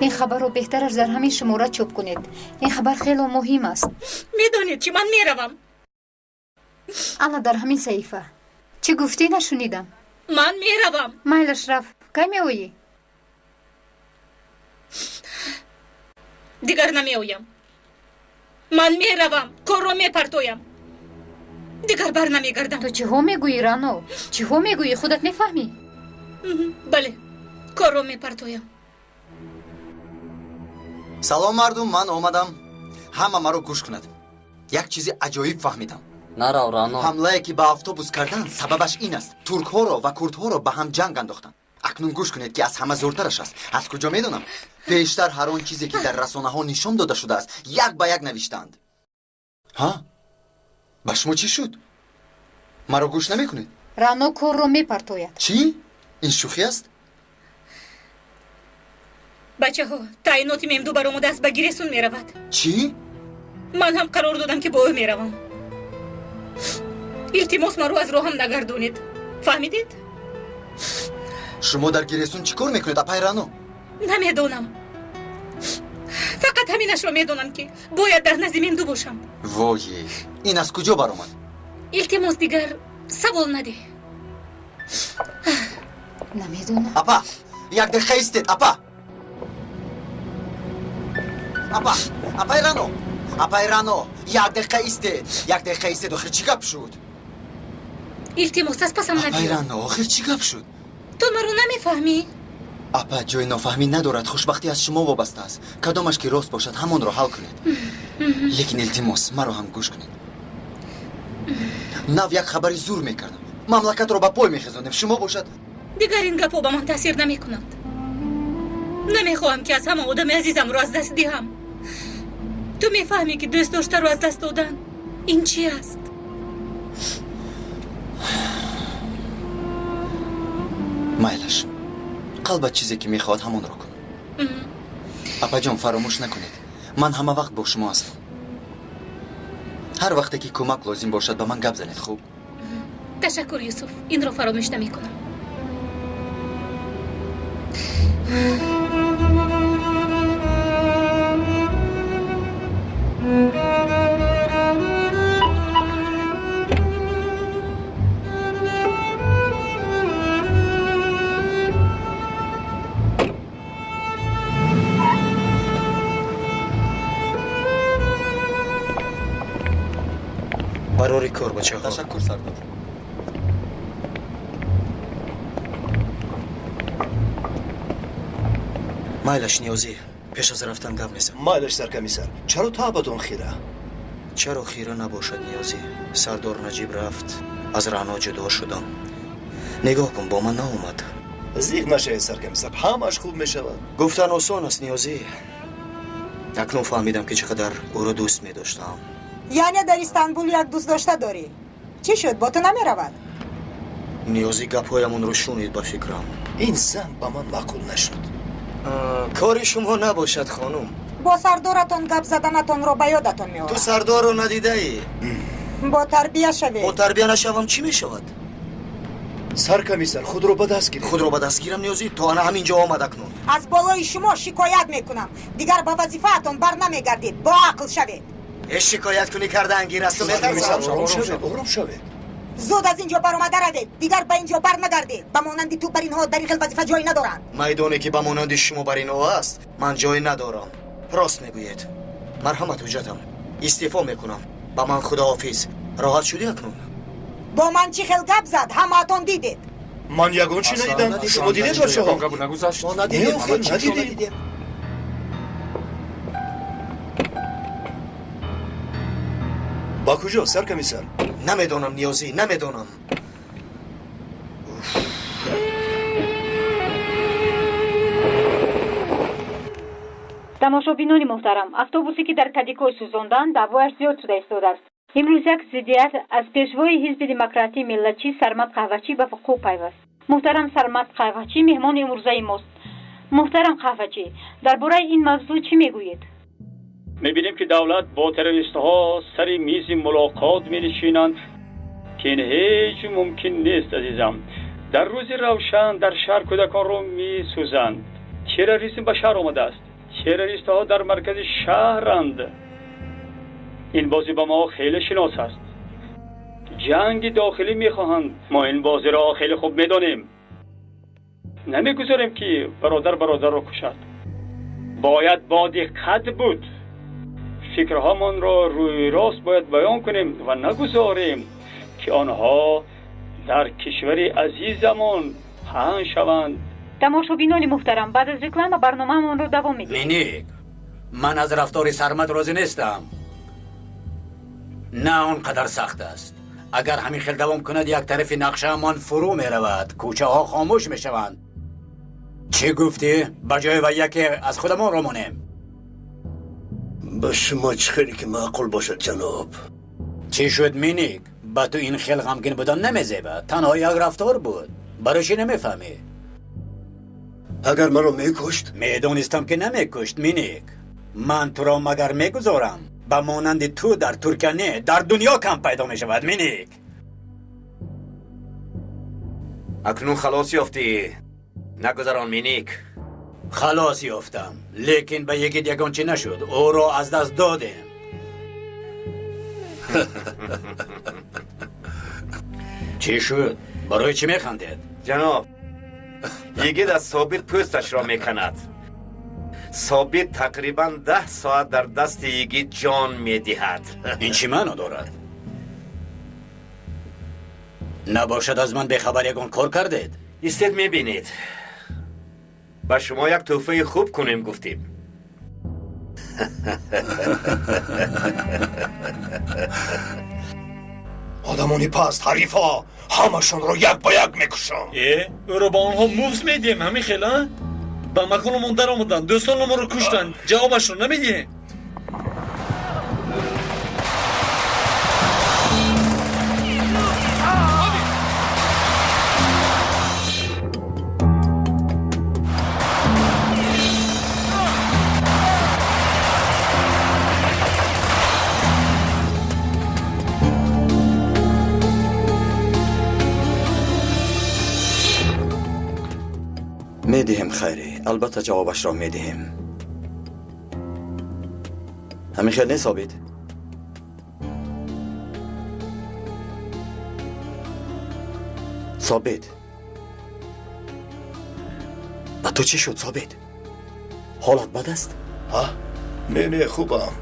Ин хабарро беҳтараш дар ҳамин шумора чоп кунед. Ин хабар хело муҳим аст. Медонед чӣ, ман меравам. Ана дар ҳамин саҳифа. Чӣ гуфтӣ, нашунидам. Ман меравам. Майлаш, рафт. Кай меоӣ? Дигар намеоям. Ман меравам, корро мепартоям. Дигар бар намегардам. Ту чиҳо мегӯӣ, Рано? Чиҳо мегӯӣ, худат мефаҳмӣ? Бале, корро мепартоям. Салом, мардум, ман омадам. Ҳама маро гӯш кунад. Як чизи аҷоиб фаҳмидам. Нарав, Рано. Ҳамлае ки ба автобус карданд, сабабаш ин аст. Туркҳоро ва курдҳоро ба ҳам ҷанг андохтанд. Акнун гӯш кунед, ки аз ҳама зӯртараш аст. Аз куҷо медонам? Пештар ҳар он чизе ки дар расонаҳо нишон дода шудааст, як ба як навиштаанд. Ҳа? Ба шумо чӣ шуд? Маро гӯш намекунед? Рано корро мепартояд. Чӣ? Ин шӯхӣ аст? Бачаҳо, таъиноти Мемду баромадааст, ба Гиресун меравад. Чӣ? Ман ҳам қарор додам, ки бо ӯ меравам. Илтимос, маро аз роҳам нагардонед. Фаҳмидед? Шумо дар Гиресун чӣ кор мекунед, апай Рано? Намедонам. Фақат ҳаминашро медонам, ки бояд дар назди Мемду бошам. Вое, ин аз куҷо баромад? Илтимос, дигар савол надеҳ. Намедонам. Апа, як дақиқа истед, апа. Апа, апай Рано, апай Рано, як дақиқа истед, як дақиқа истед, охир чӣ гап шуд? Илтимос, аз пасам набиё. Апай Рано, охир чӣ гап шуд? Ту маро намефаҳмӣ? Апа, ҷои нофаҳмӣ надорад, хушбахтӣ аз шумо вобаста аст. Кадомаш ки рост бошад, ҳамонро ҳал кунед. Лекин илтимос, маро ҳам гӯш кунед. Нав як хабари зур мекардам. Мамлакатро ба пой мехезондем, шумо бошад. Дигар ин гапҳо ба ман таъсир намекунанд. Намехоҳам, ки аз ҳама одами азизамро аз даст диҳам. Ту мефаҳмӣ, ки дӯст доштаро аз даст додан ин чӣ аст? Майлаш, қалбат чизе ки мехоҳад, ҳамонро кун. Апаҷон, фаромӯш накунед, ман ҳама вақт бо шумо ҳастам. Ҳар вақте ки кӯмак лозим бошад, ба ман гап занед, хуб? Ташаккур, Юсуф, инро фаромӯш намекунам. Барори кор, бачаҳо. Ташаккур, сардор. Майлаш, Ниёзӣ, пеш аз рафтан гап мезанам. Майлаш, саркомиссар, чаро таъбатон хира? Чаро хира набошад, Ниёзӣ? Сардор Наҷиб рафт, аз Рано ҷудо шудам. Нигоҳ кун, бо ман наомад. Зиқ нашавед, саркомиссар, ҳамааш хуб мешавад. Гуфтан осон аст, Ниёзӣ. Акнун фаҳмидам, ки чӣ қадар ӯро дӯст медоштам. Яъне дар Истанбул як дӯстдошта дорӣ? Чӣ шуд, бо ту намеравад? Ниёзӣ гапҳоямонро шунид, ба фикрам. Ин зан ба ман маъқул нашуд. Кори шумо набошад, хонум. Бо сардоратон гап заданатонро ба ёдатон меорам. Ту сардорро надидаӣ? Бо тарбия шавед. Бо тарбия нашавам, чӣ мешавад? Саркомиссар, худро ба даст гиред. Худро ба даст гирам, Ниёзӣ? То ана ҳамин ҷо омад акнун. Аз болои шумо шикоят мекунам. Дигар ба вазифаатон бар намегардед. Бо ақл шавед. Э, шикоят кунӣ карда ангир аст, ту метарсам. Ором шавед. Зуд аз ин ҷо баромада равед. Дигар ба ин ҷо бар нагардед. Ба монанди ту бар инҳо дар ин хел вазифа ҷой надоранд. Майдоне ки ба монанди шумо бар инҳо аст, ман ҷой надорам. Рост мегӯед. Марҳамат, ҳуҷҷатам. Истеъфо мекунам. Ба ман худоҳофиз. Роҳат шудӣ акнун? Бо ман чӣ хел гап зад, ҳамаатон дидед. Ман ягон чӣ надидам. Шумо дидед, бачаҳо? Нагузашт. Надидем. Ба куҷо, саркомиссар? Намедонам, Ниёзӣ, намедонам. Тамошобинони муҳтарам, автобусе ки дар Кадикой сӯзонданд, даъвояш зиёд шуда истодааст. Имрӯз як зиддият аз пешвои ҳизби демократии миллатчӣ Сармад Қаҳвачӣ ба вуқӯъ пайваст. Муҳтарам Сармад Қаҳвачӣ меҳмони имрӯзаи мост. Муҳтарам Қаҳвачӣ, дар бораи ин мавзӯъ чӣ мегӯед? Мебинем, ки давлат бо террористҳо сари мизи мулоқот менишинанд, ки ин ҳеҷ мумкин нест, азизам. Дар рӯзи равшан дар шаҳр кӯдаконро месӯзанд. Терроризм ба шаҳр омадааст. Террористҳо дар маркази шаҳранд. Ин бозӣ ба мо хеле шинос аст. Ҷанги дохилӣ мехоҳанд. Мо ин бозиро хеле хуб медонем. Намегузорем, ки бародар бародарро кушад. Бояд бо диққат буд. Фикрҳомонро рӯи рост бояд баён кунем ва нагузорем, ки онҳо дар кишвари азизамон паҳн шаванд. Тамошобинони муҳтарам, баъд аз реклама барномаамонро давом медиҳем. Миник, ман аз рафтори Сармад розӣ нестам. На он қадар сахт аст. Агар ҳамин хел давом кунад, як тарафи нақшаамон фурӯ меравад, кӯчаҳо хомӯш мешаванд. Чӣ гуфтӣ? Ба ҷои ва яке аз худамонро монем. Ба шумо чӣ хеле ки маъқул бошад, ҷаноб. Чӣ шуд, Миник? Ба ту ин хел ғамгин будан намезебад. Танҳо як рафтор буд. Барои чӣ намефаҳмӣ? Агар маро мекушт? Медонистам, ки намекушт, Миник. Ман туро магар мегузорам? Ба монанди ту дар Туркия не, дар дунё кам пайдо мешавад, Миник. Акнун халос ёфтӣ. Нагузарон, Миник. Халос ёфтам, лекин ба йигит ягон чӣ нашуд. Ӯро аз даст додем. Чӣ шуд? Барои чӣ механдед? Ҷаноб, йигит аз Собит пӯсташро меканад. Собит тақрибан 10 соат дар дасти йигит ҷон медиҳад. Ин чӣ маъно дорад? Набошад аз ман бехабар ягон кор кардед? Истед, мебинед. Ба шумо як тӯҳфаи хуб кунем гуфтем. Одамони паст, ҳарифҳо, ҳамашонро як ба як мекушам. Э, ӯро ба онҳо муфт медиҳем, ҳамин хел, а? Ба маконамон даромаданд, дӯстонамонро куштанд, ҷавобашро намедиҳем. Медиҳем, Хайрӣ, албатта ҷавобашро медиҳем. Ҳамин хел нест, Собит? Собит, ба ту чӣ шуд, Собит? Ҳолат бад аст? Не, не, хубам.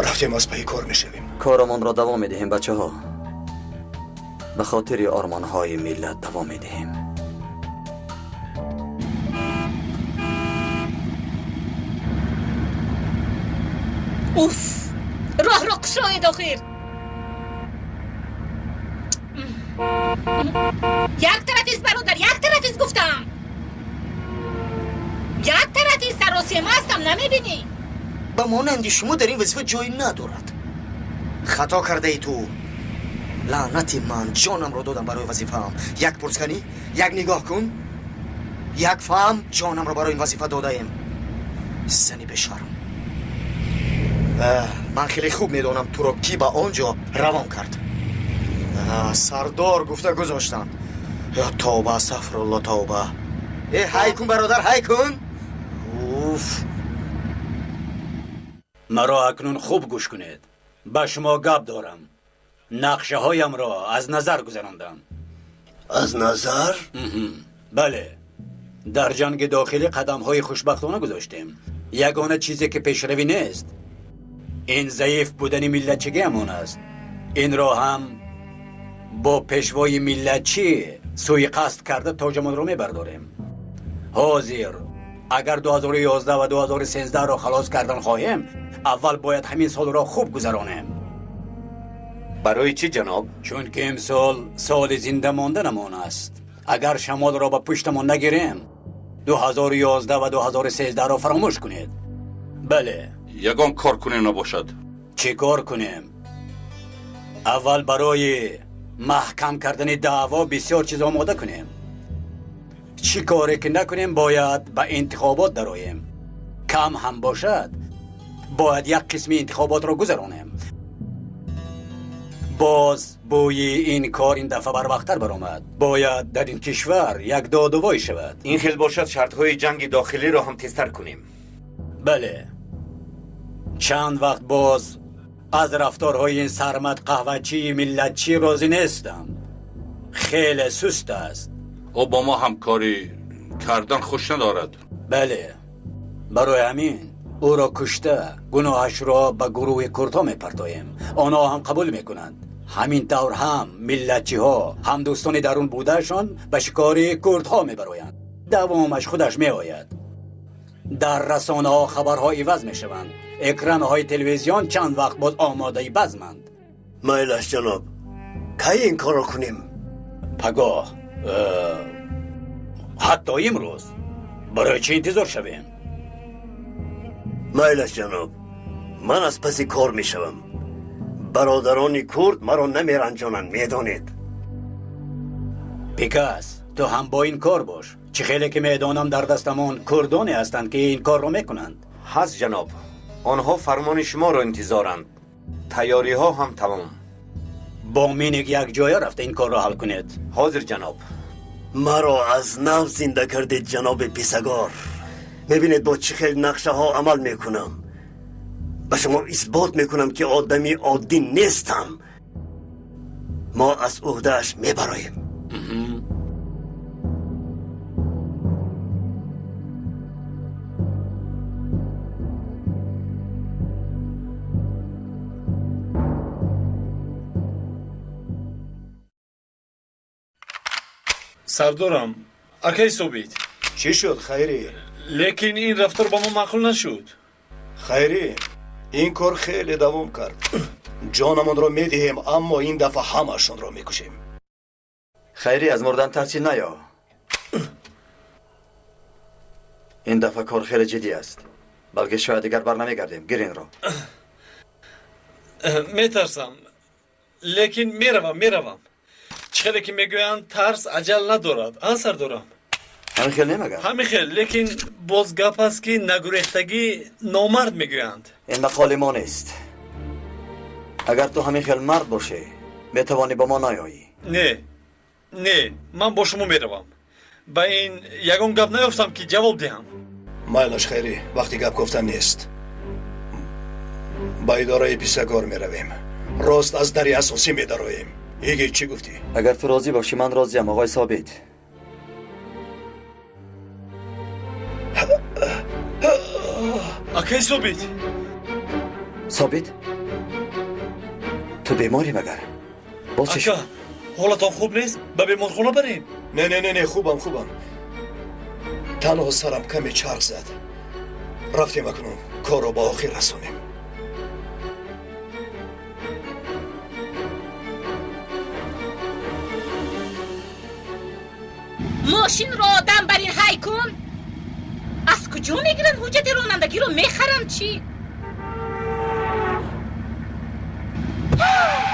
Рафтем, аз пайи кор мешавем. Корамонро давом медиҳем, бачаҳо. Ба хотири ормонҳои миллат давом медиҳем. Уф, роҳро кушоед охир. Як тараф. тарафист, бародар, як тарафист гуфтам. Як тарафи саросема ҳастам, намебинӣ? Ба монанди шумо дар ин вазифа ҷой надорад. Хато кардаи ту. Лаънати ман, ҷонамро додам барои вазифаам. Як пурсканӣ, як нигоҳ кун, як фаҳм, ҷонамро барои ин вазифа додаем. Зани бешарм. Ман хеле хуб медонам туро кӣ ба он ҷо равон кард. Сардор гуфта гузоштанд. Ё тавба, астағфирулло, тавба. Э, ҳай кун, бародар, ҳай кун. Уф. Маро акнун хуб гӯш кунед. Ба шумо гап дорам. Нақшаҳоямро аз назар гузарондам. Аз назар? Бале. Дар ҷанги дохилӣ қадамҳои хушбахтона гузоштем. Ягона чизе ки пешравӣ нест, ин заиф будани миллатчигиамон аст. Инро ҳам бо пешвои миллатчӣ суиқасд карда тоҷамонро мебардорем. Ҳозир агар 2011 ва 2013-ро халос кардан хоҳем, аввал бояд ҳамин солро хуб гузаронем. Барои чӣ, ҷаноб? Чунки имсол соли зинда монданамон аст. Агар шамолро ба пуштамон нагирем, 2011 ва 2013-ро фаромӯш кунед. Бале. Ягон кор кунем набошад. Чӣ кор кунем? Аввал барои маҳкам кардани даъво бисёр чиз омода кунем. Чӣ коре ки накунем, бояд ба интихобот дароем. Кам ҳам бошад, бояд як қисми интихоботро гузаронем. Боз бӯи ин кор ин дафъа барвақттар баромад. Бояд дар ин кишвар як додувой шавад. Ин хел бошад, шартҳои ҷанги дохилиро ҳам тезтар кунем. Бале. Чанд вақт боз аз рафторҳои ин сармад қаҳвачии миллатчӣ розӣ нестам. Хеле суст аст. Ӯ бо мо ҳамкорӣ кардан хуш надорад. Бале. Барои ҳамин ӯро кушта гуноҳашро ба гурӯҳи курдҳо мепартоем. Онҳо ҳам қабул мекунанд. Ҳамин тавр ҳам миллатчиҳо, ҳам дӯстони дарун будаашон ба шикори курдҳо мебароянд. Давомаш худаш меояд. Дар расонаҳо хабарҳо иваз мешаванд. Экранҳои телевизион чанд вақт боз омодаи базманд. Майлаш, ҷаноб. Кай ин корро кунем? Пагоҳ. Ҳатто имрӯз. Барои чӣ интизор шавем? Майлаш, ҷаноб. Ман аз паси кор мешавам. Бародарони курд маро намеранҷонанд, медонед. Пикас, ту ҳам бо ин кор бош. Чӣ хеле ки медонам, дар дастамон курдоне ҳастанд ки ин корро мекунанд. Ҳаст, ҷаноб. Онҳо фармони шуморо интизоранд. Тайёриҳо ҳам тамом. Бо миник якҷоя рафта ин корро ҳал кунед. Ҳозир, ҷаноб. Маро аз нав зинда кардед, ҷаноби писагор. Мебинед бо чӣ хел нақшаҳо амал мекунам. Ба шумо исбот мекунам ки одами оддӣ нестам. Мо аз ӯҳдааш мебароем. Сардорам, акай Собит. Чӣ шуд, Хайрӣ? Лекин ин рафтор ба мо маъқул нашуд. Хайрӣ, ин кор хеле давом кард. Ҷонамонро медиҳем, аммо ин дафъа ҳамаашонро мекушем. Хайрӣ, аз мурдан тарсӣ наё. Ин дафъа кор хеле ҷиддӣ аст. Балки шояд дигар барнамегардем. Гир инро. Метарсам, лекин меравам. Чӣ хеле ки мегӯянд, тарс аҷал надорад. А, сардорам? Ҳамин хел немагар? Ҳамин хел, лекин боз гап аст ки нагурехтагӣ номард мегӯянд. Ин мақоли мо нест. Агар ту ҳамин хел мард бошӣ, метавонӣ бо мо наёӣ. Не, не, ман бо шумо меравам. Ба ин ягон гап наёфтам ки ҷавоб диҳам. Майлаш, Хайрӣ, вақти гап гуфтан нест. Ба идораи писагор меравем. Рост аз дари асосӣ медароем. Игит, чӣ гуфтӣ? Агар ту розӣ бошӣ, ман розиям, оғои Собит. Акай Собит. Собит, ту беморӣ магар? Боз чӣ шуд? Ҳолатон хуб нест? Ба беморхона барем? Не, не, не, не, хубам, хубам. Танҳо сарам каме чарх зад. Рафтем акнун корро ба охир расонем. Мошинро одам бар ин ҳай кун. Аз куҷо мегиранд ҳуҷҷати ронандагиро, мехаранд чӣ?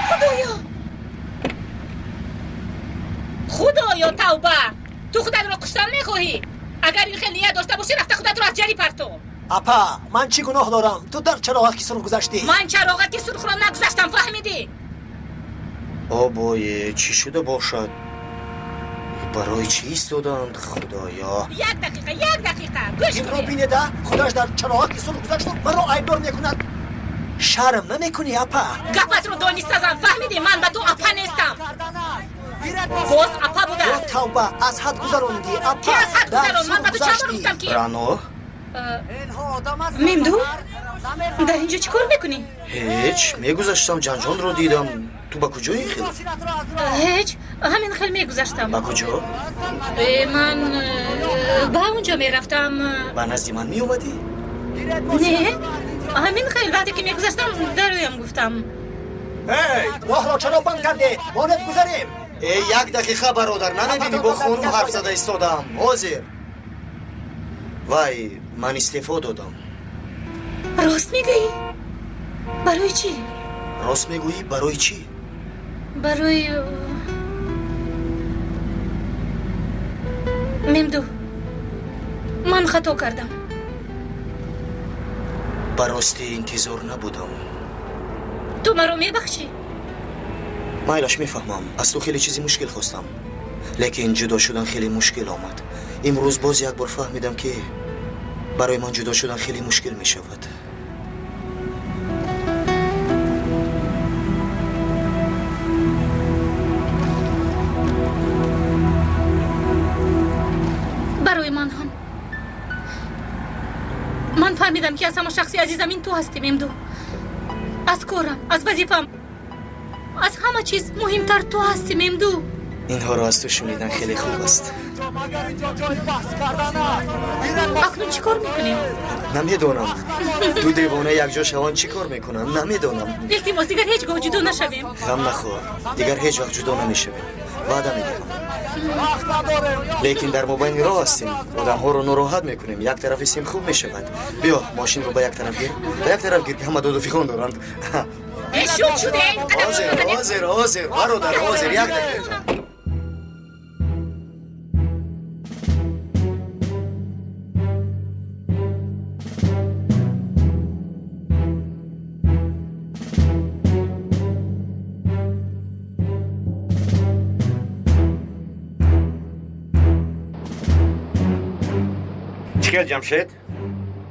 Худоё! Худоё, тавба! Ту худатро куштан мехоҳӣ? Агар ин хел ният дошта бошӣ, рафта худатро аз ҷарӣ парто. Апа, ман чӣ гуноҳ дорам? Ту дар чароғаки сурх гузаштӣ. Ман чароғаки сурхро нагузаштам, фаҳмидӣ? Обое, чӣ шуда бошад? Барои чӣ истоданд, худоё? Як дақиқа, як дақиқа, гӯш Инро кунед. бинеда, худаш дар чароғаки сурх гузашту маро айбдор мекунад. Шарм намекунӣ, апа? Гапатро дониста зан, фаҳмидӣ? Ман ба ту апа нестам. Боз апа будааст. Ё тавба, аз ҳад гузарондӣ, апа. Ки аз ҳад Дар гузаронд? Ман ба ту чанд бор гузаштӣ. гуфтам ки Рано? Мемду, дар инҷо чӣ кор мекунӣ? Ҳеҷ, мегузаштам, ҷанҷолро дидам. Ту ба куҷо ин хел? Ҳеҷ, ҳамин хел мегузаштам. Ба куҷо? Ман ба онҷо мерафтам. Ба назди ман меомадӣ? Не, ҳамин хел вақте ки мегузаштам, дароям гуфтам. Эй, роҳро чаро банд кардед? Монед гузарем. Э, як дақиқа, бародар, намебинӣ бо хонум ҳарф зада истодаам. Ҳозир. Вай, ман истеъфо додам. Рост мегӯӣ? Барои чӣ? Рост мегӯӣ, барои чӣ? Барои Мемду, ман хато кардам. Ба ростӣ интизор набудам. Ту маро мебахшӣ? Майлаш, мефаҳмам, аз ту хеле чизи мушкил хостам, лекин ҷудо шудан хеле мушкил омад. Имрӯз боз як бор фаҳмидам, ки барои ман ҷудо шудан хеле мушкил мешавад. Барои ман ҳам. Ман фаҳмидам, ки аз ҳама шахси азизам ин ту ҳастӣ, Мемду. Аз корам, аз вазифам, аз ҳама чиз муҳимтар ту ҳастӣ, Мемду. Инҳоро аз ту шунидан хеле хуб аст. Акнун чӣ кор мекунем? Намедонам, ду девона якҷо шаванд, чӣ кор мекунанд, намедонам. Илтимос, дигар ҳеҷ гоҳ ҷудо нашавем. Ғам нахӯр, дигар ҳеҷ вақт ҷудо намешавем, ваъда медиҳам. Лекин дар мобайни роҳ ҳастем, одамҳоро нороҳат мекунем. Як тарафи сим хуб мешавад. Биё, мошинро ба як тараф гир, ба як тараф гир, ки ҳама доду фиғон доранд. Э, шуд шуде. Ҳозир, ҳозир, ҳозир, бародар, ҳозир, як дақиқа. Чӣ хел, Ҷамшед?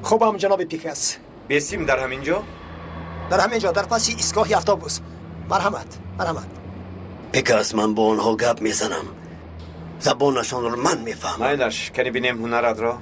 Хубам, ҷаноби Пикас. Бесим дар ҳамин ҷо? Дар ҳамин ҷо, дар паси истгоҳи автобус. Марҳамат, марҳамат. Пикас, ман бо онҳо гап мезанам, забонашонро ман мефаҳмам. Майлаш, кани бинем ҳунаратро.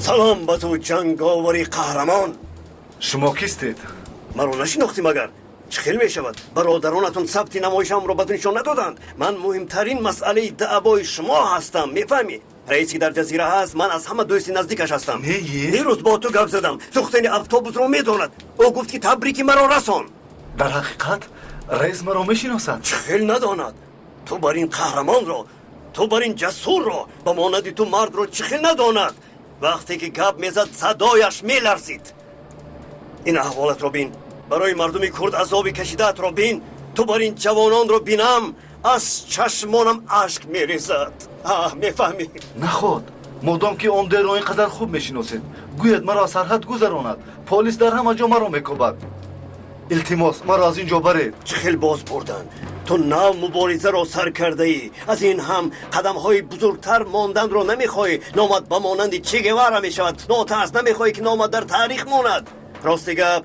Салом ба ту, ҷанговари қаҳрамон. Шумо кистед? Маро нашинохтӣ магар? Чӣ хел мешавад? Бародаронатон сабти намоишамро ба ту нишон надоданд. Ман муҳимтарин масъалаи даъвои шумо ҳастам, мефаҳмӣ? Раисе ки дар ҷазира ҳаст, ман аз ҳама дӯсти наздикаш ҳастам. Дирӯз бо ту гап задам, сӯхтани автобусро медонад. Ӯ гуфт, ки табрики маро расон. Дар ҳақиқат раис маро мешиносад? Чӣ хел надонад? Ту бар ин қаҳрамонро, ту бар ин ҷасурро, ба монанди ту мардро чӣ хел надонад? Вақте ки гап мезад, садояш меларзид. Ин аҳволатро бин, барои мардуми курд азоби кашидаатро бин. Ту бар ин ҷавононро бинам, аз чашмонам ашк мерезад. Аҳ, мефаҳмӣ? Наход, модом ки он дерро ин қадар хуб мешиносед, гӯяд маро аз сарҳад гузаронад. Полис дар ҳама ҷо маро мекобад. Илтимос, маро аз ин ҷо баред. Чӣ хел боз бурданд? Ту нав муборизаро сар кардаӣ, аз ин ҳам қадамҳои бузургтар монданро намехоҳӣ. Номат ба монанди Че Гевара мешавад. Нотарс, намехоҳӣ, ки номат дар таърих монад. Рости гап,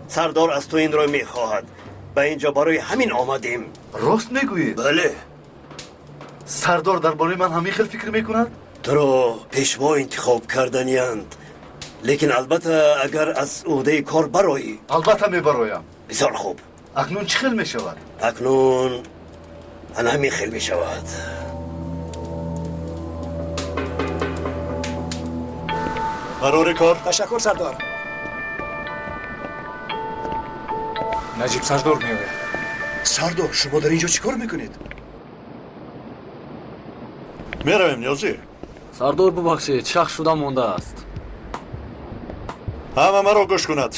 сардор аз ту инро мехоҳад. Ба ин ҷо барои ҳамин омадем. Рост мегӯед? Бале. Сардор дар бораи ман ҳамин хел фикр мекунад? Туро пешво интихоб карданиянд. Лекин албатта агар аз уҳдаи кор бароӣ. Албатта мебароям. Бисёр хуб. Акнун чӣ хел мешавад? Акнун ана ҳамин хел мешавад. Барори кор. Ташаккур, сардор. Наҷиб сардор меояд. Сардор, шумо дар инҷо чӣ кор мекунед? Меравем, Ниёзӣ. Сардор, бубахшед, шах шуда мондааст. Ҳама маро гӯш кунад.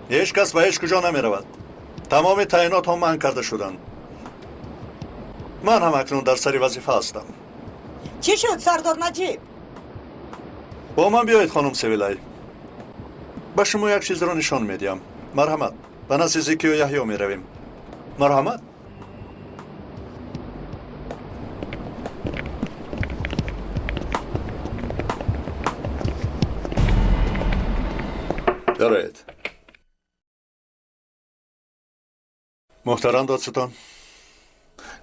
Ҳеҷ кас ба ҳеҷ куҷо намеравад. Тамоми таъинотҳо манъ карда шуданд. Ман ҳам акнун дар сари вазифа ҳастам. Чӣ шуд, сардор Наҷиб? Бо ман биёед, хонум Севилай. Ба шумо як чизро нишон медиҳам. Марҳамат, ба назди Зикиё Яҳё меравем. Марҳамат. Дароед. Муҳтарам додситон.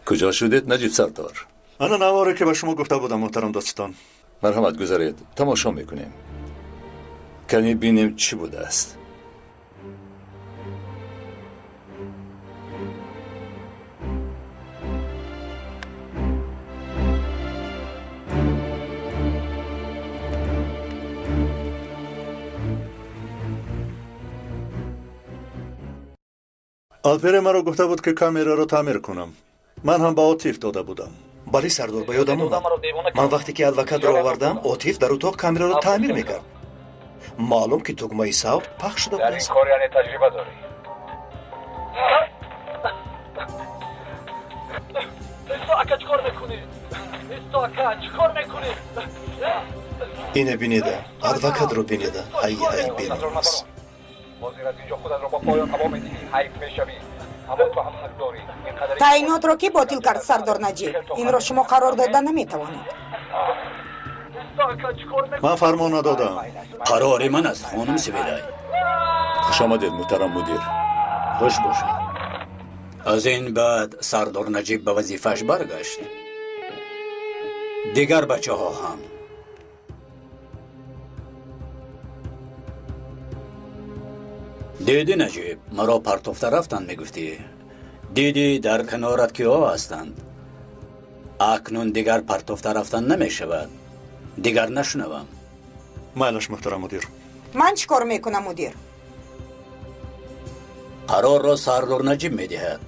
Куҷо шудед, Наҷиб сардор? Ана наворе ки ба шумо гуфта будам, муҳтарам додситон. Марҳамат, гузаред, тамошо мекунем. Кани бинем чӣ будааст. Алпере маро гуфта буд, ки камераро таъмир кунам. Ман ҳам ба Отиф дода будам. Бале, сардор, ба ёдам омад. Ман вақте ки адвокатро овардам, Отиф дар утоқ камераро таъмир мекард. Маълум ки тугмаи савт пахш шуда Дар ин будааст. кор яъне таҷриба дорӣ. Исто, ака, чӣ кор мекунӣ? Исто, ака, чӣ кор мекунӣ? Ина бинеда, адвокатро бинеда. Ҳай, ҳай, беномус. Ҳозир аз инҷо худатро ба поён ҳаво медиҳӣ, ҳайф мешавӣ. Аммо ту ҳам ҳақ дорӣ. Ин қадаре Таъинотро кӣ ботил кард, сардор Наҷиб? Инро шумо қарор дода наметавонед. Исто, ака, чӣ кор мекунӣ? Ман фармон надодам. Қарори ман аст, хонум Севилай. Хуш омадед, муҳтарам мудир. Хуш бошед. Аз ин баъд сардор Наҷиб ба вазифааш баргашт. Дигар бачаҳо ҳам. Дидӣ, Наҷиб, маро партофта рафтанд мегуфтӣ. Дидӣ, дар канорат киҳо ҳастанд. Акнун дигар партофта рафтан намешавад. Дигар нашунавам. Майлаш, муҳтарам мудир. Ман чӣ кор мекунам, мудир? Қарорро сардор Наҷиб медиҳад.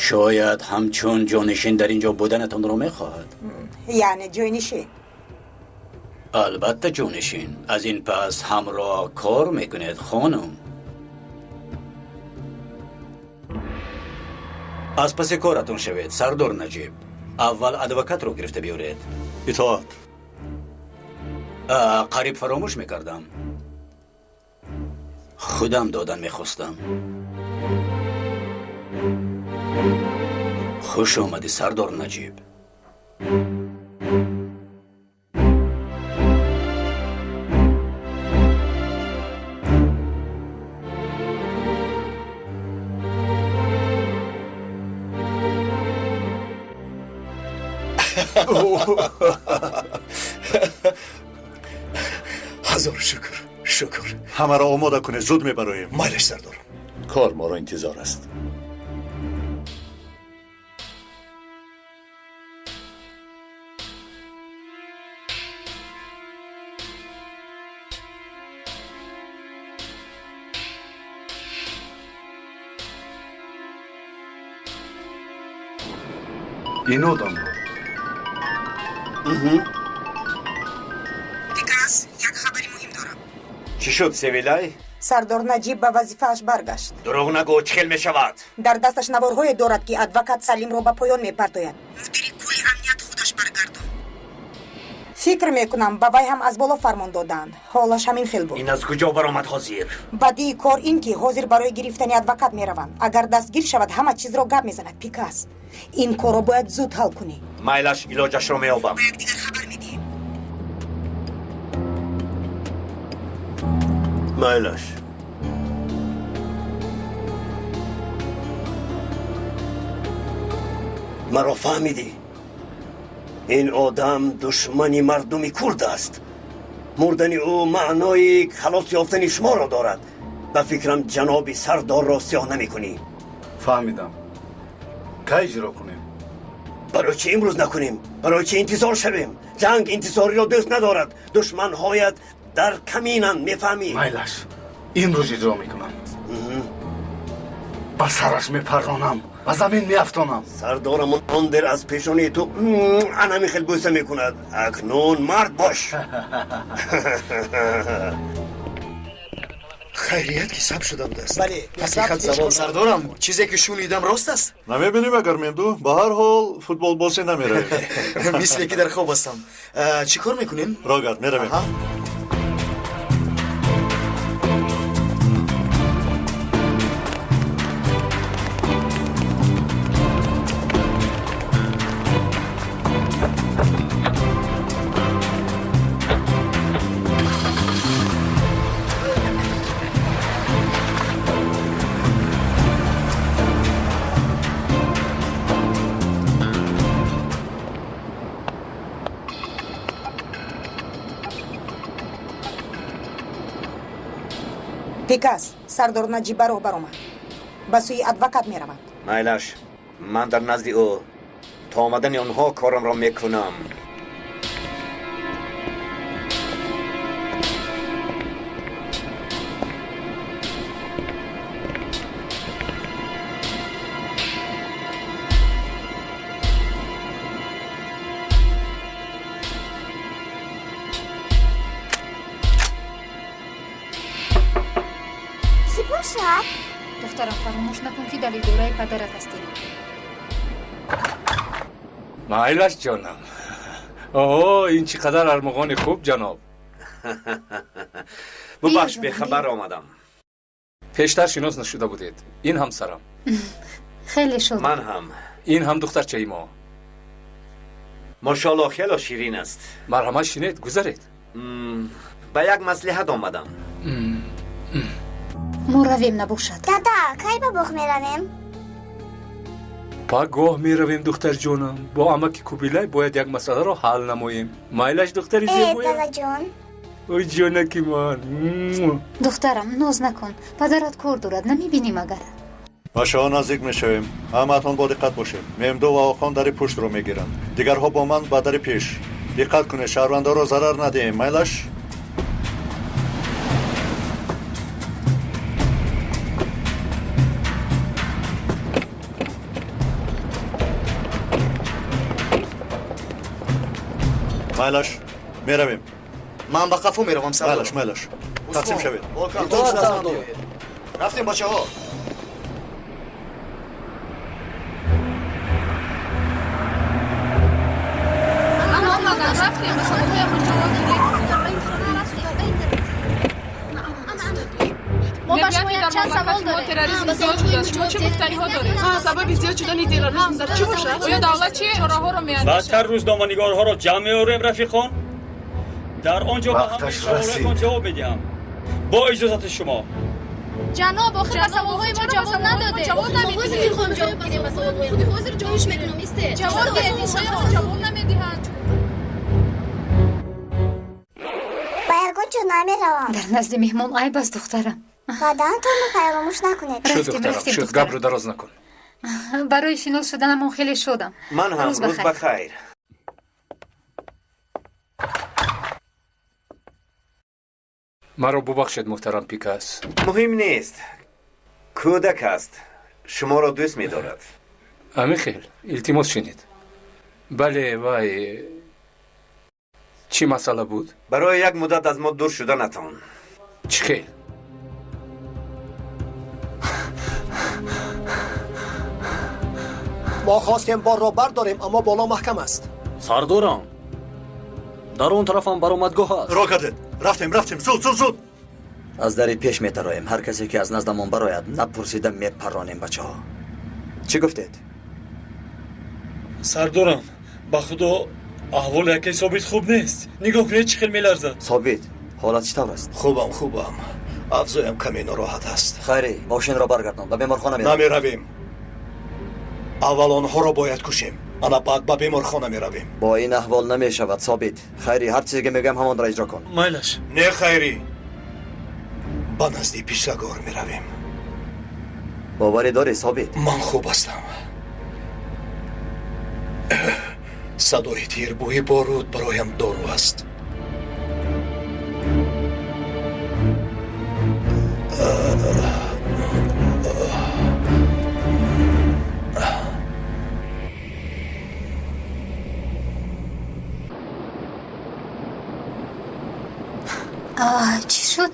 Шояд ҳамчун ҷонишин дар ин ҷо буданатонро мехоҳад. Яъне ҷойнишин? Албатта, ҷонишин. Аз ин пас ҳамроҳ кор мекунед, хонум. Аз паси коратон шавед, сардор Наҷиб. Аввал адвокатро гирифта биёред. Итоат. Қариб фаромӯш мекардам. Худам додан мехостам. Хуш омадӣ, сардор Наҷиб. Ҳазор шукр, шукр. Ҳамаро омода кунед, зуд мебароем. Майлаш, сардор. Кор моро интизор аст. Ин одамро. Пикас, як хабари муҳим дорам. Чӣ шуд, Севилай? Сардор Наҷиб ба вазифааш баргашт. Дурӯғ нагӯ, чӣ хел мешавад? Дар дасташ наворҳое дорад, ки адвокат Салимро ба поён мепартояд. Мудири кулли амният худаш баргардонд. Фикр мекунам, ба вай ҳам аз боло фармон додаанд. Ҳолаш ҳамин хел буд. Ин аз куҷо баромад ҳозир? Бадии кор ин ки ҳозир барои гирифтани адвокат мераванд. Агар дастгир шавад, ҳама чизро гап мезанад. Пикас, ин корро бояд зуд ҳал кунӣ. Майлаш, илоҷашро меёбам. Ба якдигар хабар медиҳем. Майлаш. Маро фаҳмидӣ? Ин одам душмани мардуми курд аст. Мурдани ӯ маънои халос ёфтани шуморо дорад. Ба фикрам ҷаноби сардорро сиёҳ намекунӣ. Фаҳмидам. Кай иҷро кунем? Барои чӣ имрӯз накунем? Барои чӣ интизор шавем? Ҷанг интизориро дӯст надорад. Душманҳоят дар каминанд, мефаҳмӣ? Майлаш, имрӯз иҷро мекунам. Ба сараш мепарронам, ба замин меафтонам. Сардорамон он дер аз пешонии ту анами хел бӯса мекунад. Акнун мард бош. Хайрият ки саб шуда будааст. Бале, ҳақиқат завол. Сардорам, чизе ки шунидам рост аст? Намебинем агар Мемду, ба ҳар ҳол футболбозӣ намеравем. Мисле ки дар хоб ҳастам. Чӣ кор мекунем? Рогард, меравем. Пикас, сардор Наҷиб ба роҳ баромад. Ба сӯи адвокат меравад. Майлаш, ман дар назди ӯ то омадани онҳо корамро мекунам. Духтарам, фаромӯш накун ки дар идораи падарат ҳастӣ. Майлаш ҷонам. Оҳо, ин чӣ қадар армуғони хуб, ҷаноб. Бубахш, бехабар омадам. Пештар шинос нашуда будед. Ин ҳамсарам. Хеле шод. Ман ҳам. Ин ҳам духтарчаи мо. Мошоалло, хело ширин аст. Марҳамат, шинед, гузаред. Ба як маслиҳат омадам. Мо равем набошад. Дада, кай ба боғ меравем? Пагоҳ меравем, духтарҷонам. Бо амаки Кубилай бояд як масъаларо ҳал намоем. Майлаш, духтари зебоя? Дадаҷон. Ой, ҷонаки ман. Духтарам, ноз накун. Падарат кор дорад, намебинӣ магар? Ба шоҳ наздик мешавем. Ҳамаатон бо диққат бошед. Мемду ва Охон дари пуштро мегиранд. Дигарҳо бо ман ба дари пеш. Диққат кунед, шаҳрвандоро зарар надиҳем. Майлаш? Майлаш, меравем. Ман ба қафо меравам, сардор. Майлаш, майлаш. Тақсим шавед. Рафтем, бачаҳо. Мо ба шумо якчанд савол дорем. Терроризм зиёд шудааст. Шумо чӣ гуфтаниҳо доред? Сабаби зиёд шудани терроризм дар чӣ бошад? Оё давлат чӣ чораҳоро меандешад? Баъдтар рӯзноманигорҳоро ҷамъ меорем, рафиқон. Дар он ҷо ба ҳамаи саволотон ҷавоб медиҳам. Бо иҷозати шумо. Ҷаноб, охир ба саволҳои мо ҷавоб надодед. Ҷавоб намедиҳед. Ҳозир ҷавоб мекунам, исте. Ҷавоб диҳед, ҷавоб намедиҳанд. Ба ягон ҷо намеравам. Дар назди меҳмон айб аст, духтарам. Ваъдаатонро фаромӯш накунед. Шуд, духтарам, шуд, гапро дароз накун. Барои шинос шуданамон хеле шодам. Ман ҳам. Рӯз ба хайр. Маро бубахшед, муҳтарам Пикас. Муҳим нест. Кӯдак аст. Шуморо дӯст медорад. Амихел, илтимос шинед. Бале, вай, чӣ масъала буд? Барои як муддат аз мо дур шуданатон. Чӣ хел? Мо хостем борро бардорем, аммо боло маҳкам аст. Сардорам, дар он тарафам баромадгоҳ аст. Роҳ кардед. Рафтем, рафтем, зуд, зуд, зуд. Аз дари пеш метароем. Ҳар касе ки аз наздамон барояд, напурсида мепаронем, бачаҳо. Чӣ гуфтед? Сардорам, ба худо аҳволи якаи Собит хуб нест. Нигоҳ кунед, чӣ хел меларзад. Собит, ҳолат чӣ тавр аст? Хубам, хубам. Афзоям каме нороҳат аст. Хайре, мошинро баргардон, ба беморхона меравем. Намеравем. Аввал онҳоро бояд кушем. Ана баъд ба беморхона меравем. Бо ин аҳвол намешавад, Собит. Хайрӣ, ҳар чизе ки мегӯям, ҳамонро иҷро кун. Майлаш. Не, Хайрӣ, ба назди писагор меравем. Боварӣ дорӣ, Собит? Ман хуб ҳастам. Садои тир, бӯи боруд бароям дору аст. Чӣ шуд?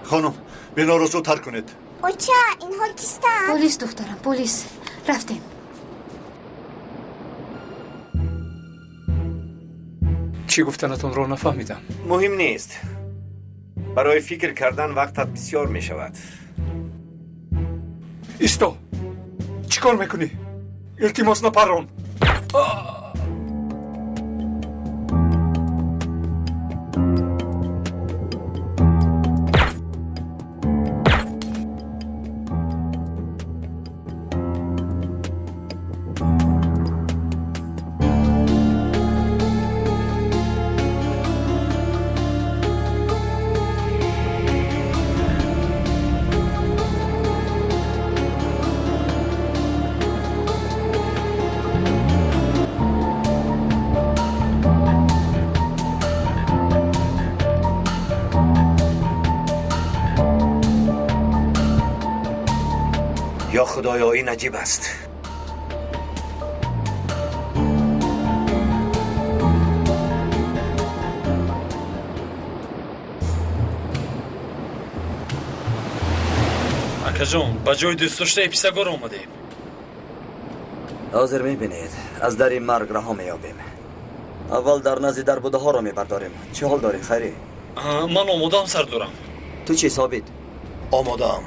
Хонум, биноро зудтар кунед. Оча, инҳо кистанд? Полис, духтарам, полис. Рафтем. Чӣ гуфтанатонро нафаҳмидам. Муҳим нест. Барои фикр кардан вақтат бисёр мешавад. Исто! Чӣ кор мекунӣ? Илтимос, напарон. Ё худоё, ин аҷиб аст. Акаҷон, ба ҷои дӯстдоштаи писагор омадем. Ҳозир мебинед, аз дари марг раҳо меёбем. Аввал дар назди дарбудаҳоро мебардорем. Чӣ ҳол дорӣ, Хайрӣ? Ман омодаам, сардорам. Ту чӣ, Собит? Омодаам.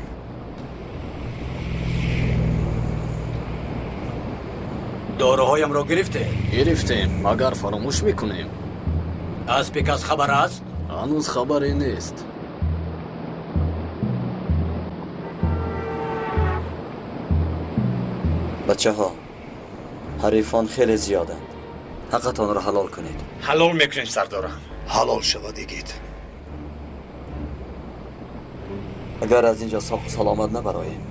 Доруҳоямро гирифтем? Гирифтем, магар фаромӯш мекунем. Аз пекас хабар аст? Ҳанӯз хабаре нест. Бачаҳо, ҳарифон хеле зиёданд. Ҳаққатонро ҳалол кунед. Ҳалол мекунем, сардорам. Ҳалол шавад, игит. Агар аз инҷо соқу саломат набароем,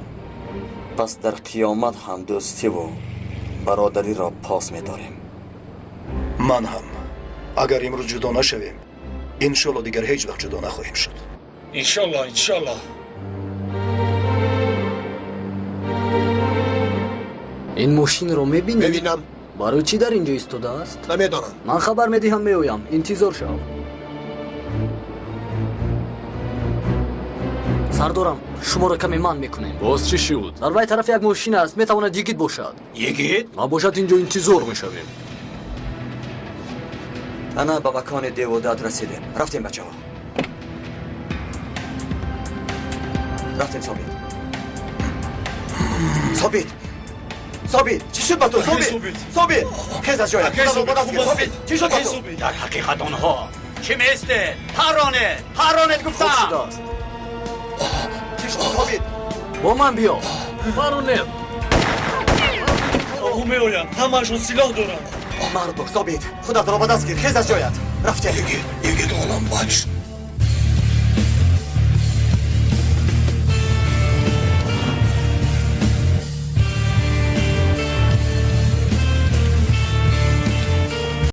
пас дар қиёмат ҳам дӯстиву бародариро пос медорем. Ман ҳам. Агар имрӯз ҷудо нашавем, иншолло дигар ҳеҷ вақт ҷудо нахоҳем шуд. Иншолло, иншолло. Ин мошинро мебинӣ? Мебинам. Барои чӣ дар инҷо истодааст? Намедонам. Ман хабар медиҳам, меоям. Интизор шав. Сардорам, шуморо каме манъ мекунем. Боз чӣ шуд? Дар вай тараф як мошин аст, метавонад йигит бошад. Йигит? Набошад, инҷо интизор мешавем. Ана ба макони девудад расидем. Рафтем, бачаҳо. Рафтем, Собит. Собит! Собит! Чӣ шуд ба ту? Собит! Собит! Хез аз ҷоят! Собит! Чӣ шуд ба ту? Дар ҳақиқат онҳо чӣ меистед? Парронед! Парронед гуфтам! Хуб шудааст. Чӣ шуд, Собит? Бо ман биё. Парронед! Онҳо меоянд. Ҳамаашон силоҳ доранд. Мард бош, Собит. Худатро ба даст гир. Хез аз ҷоят. Рафтем. Йигит, йигит, оламбахш.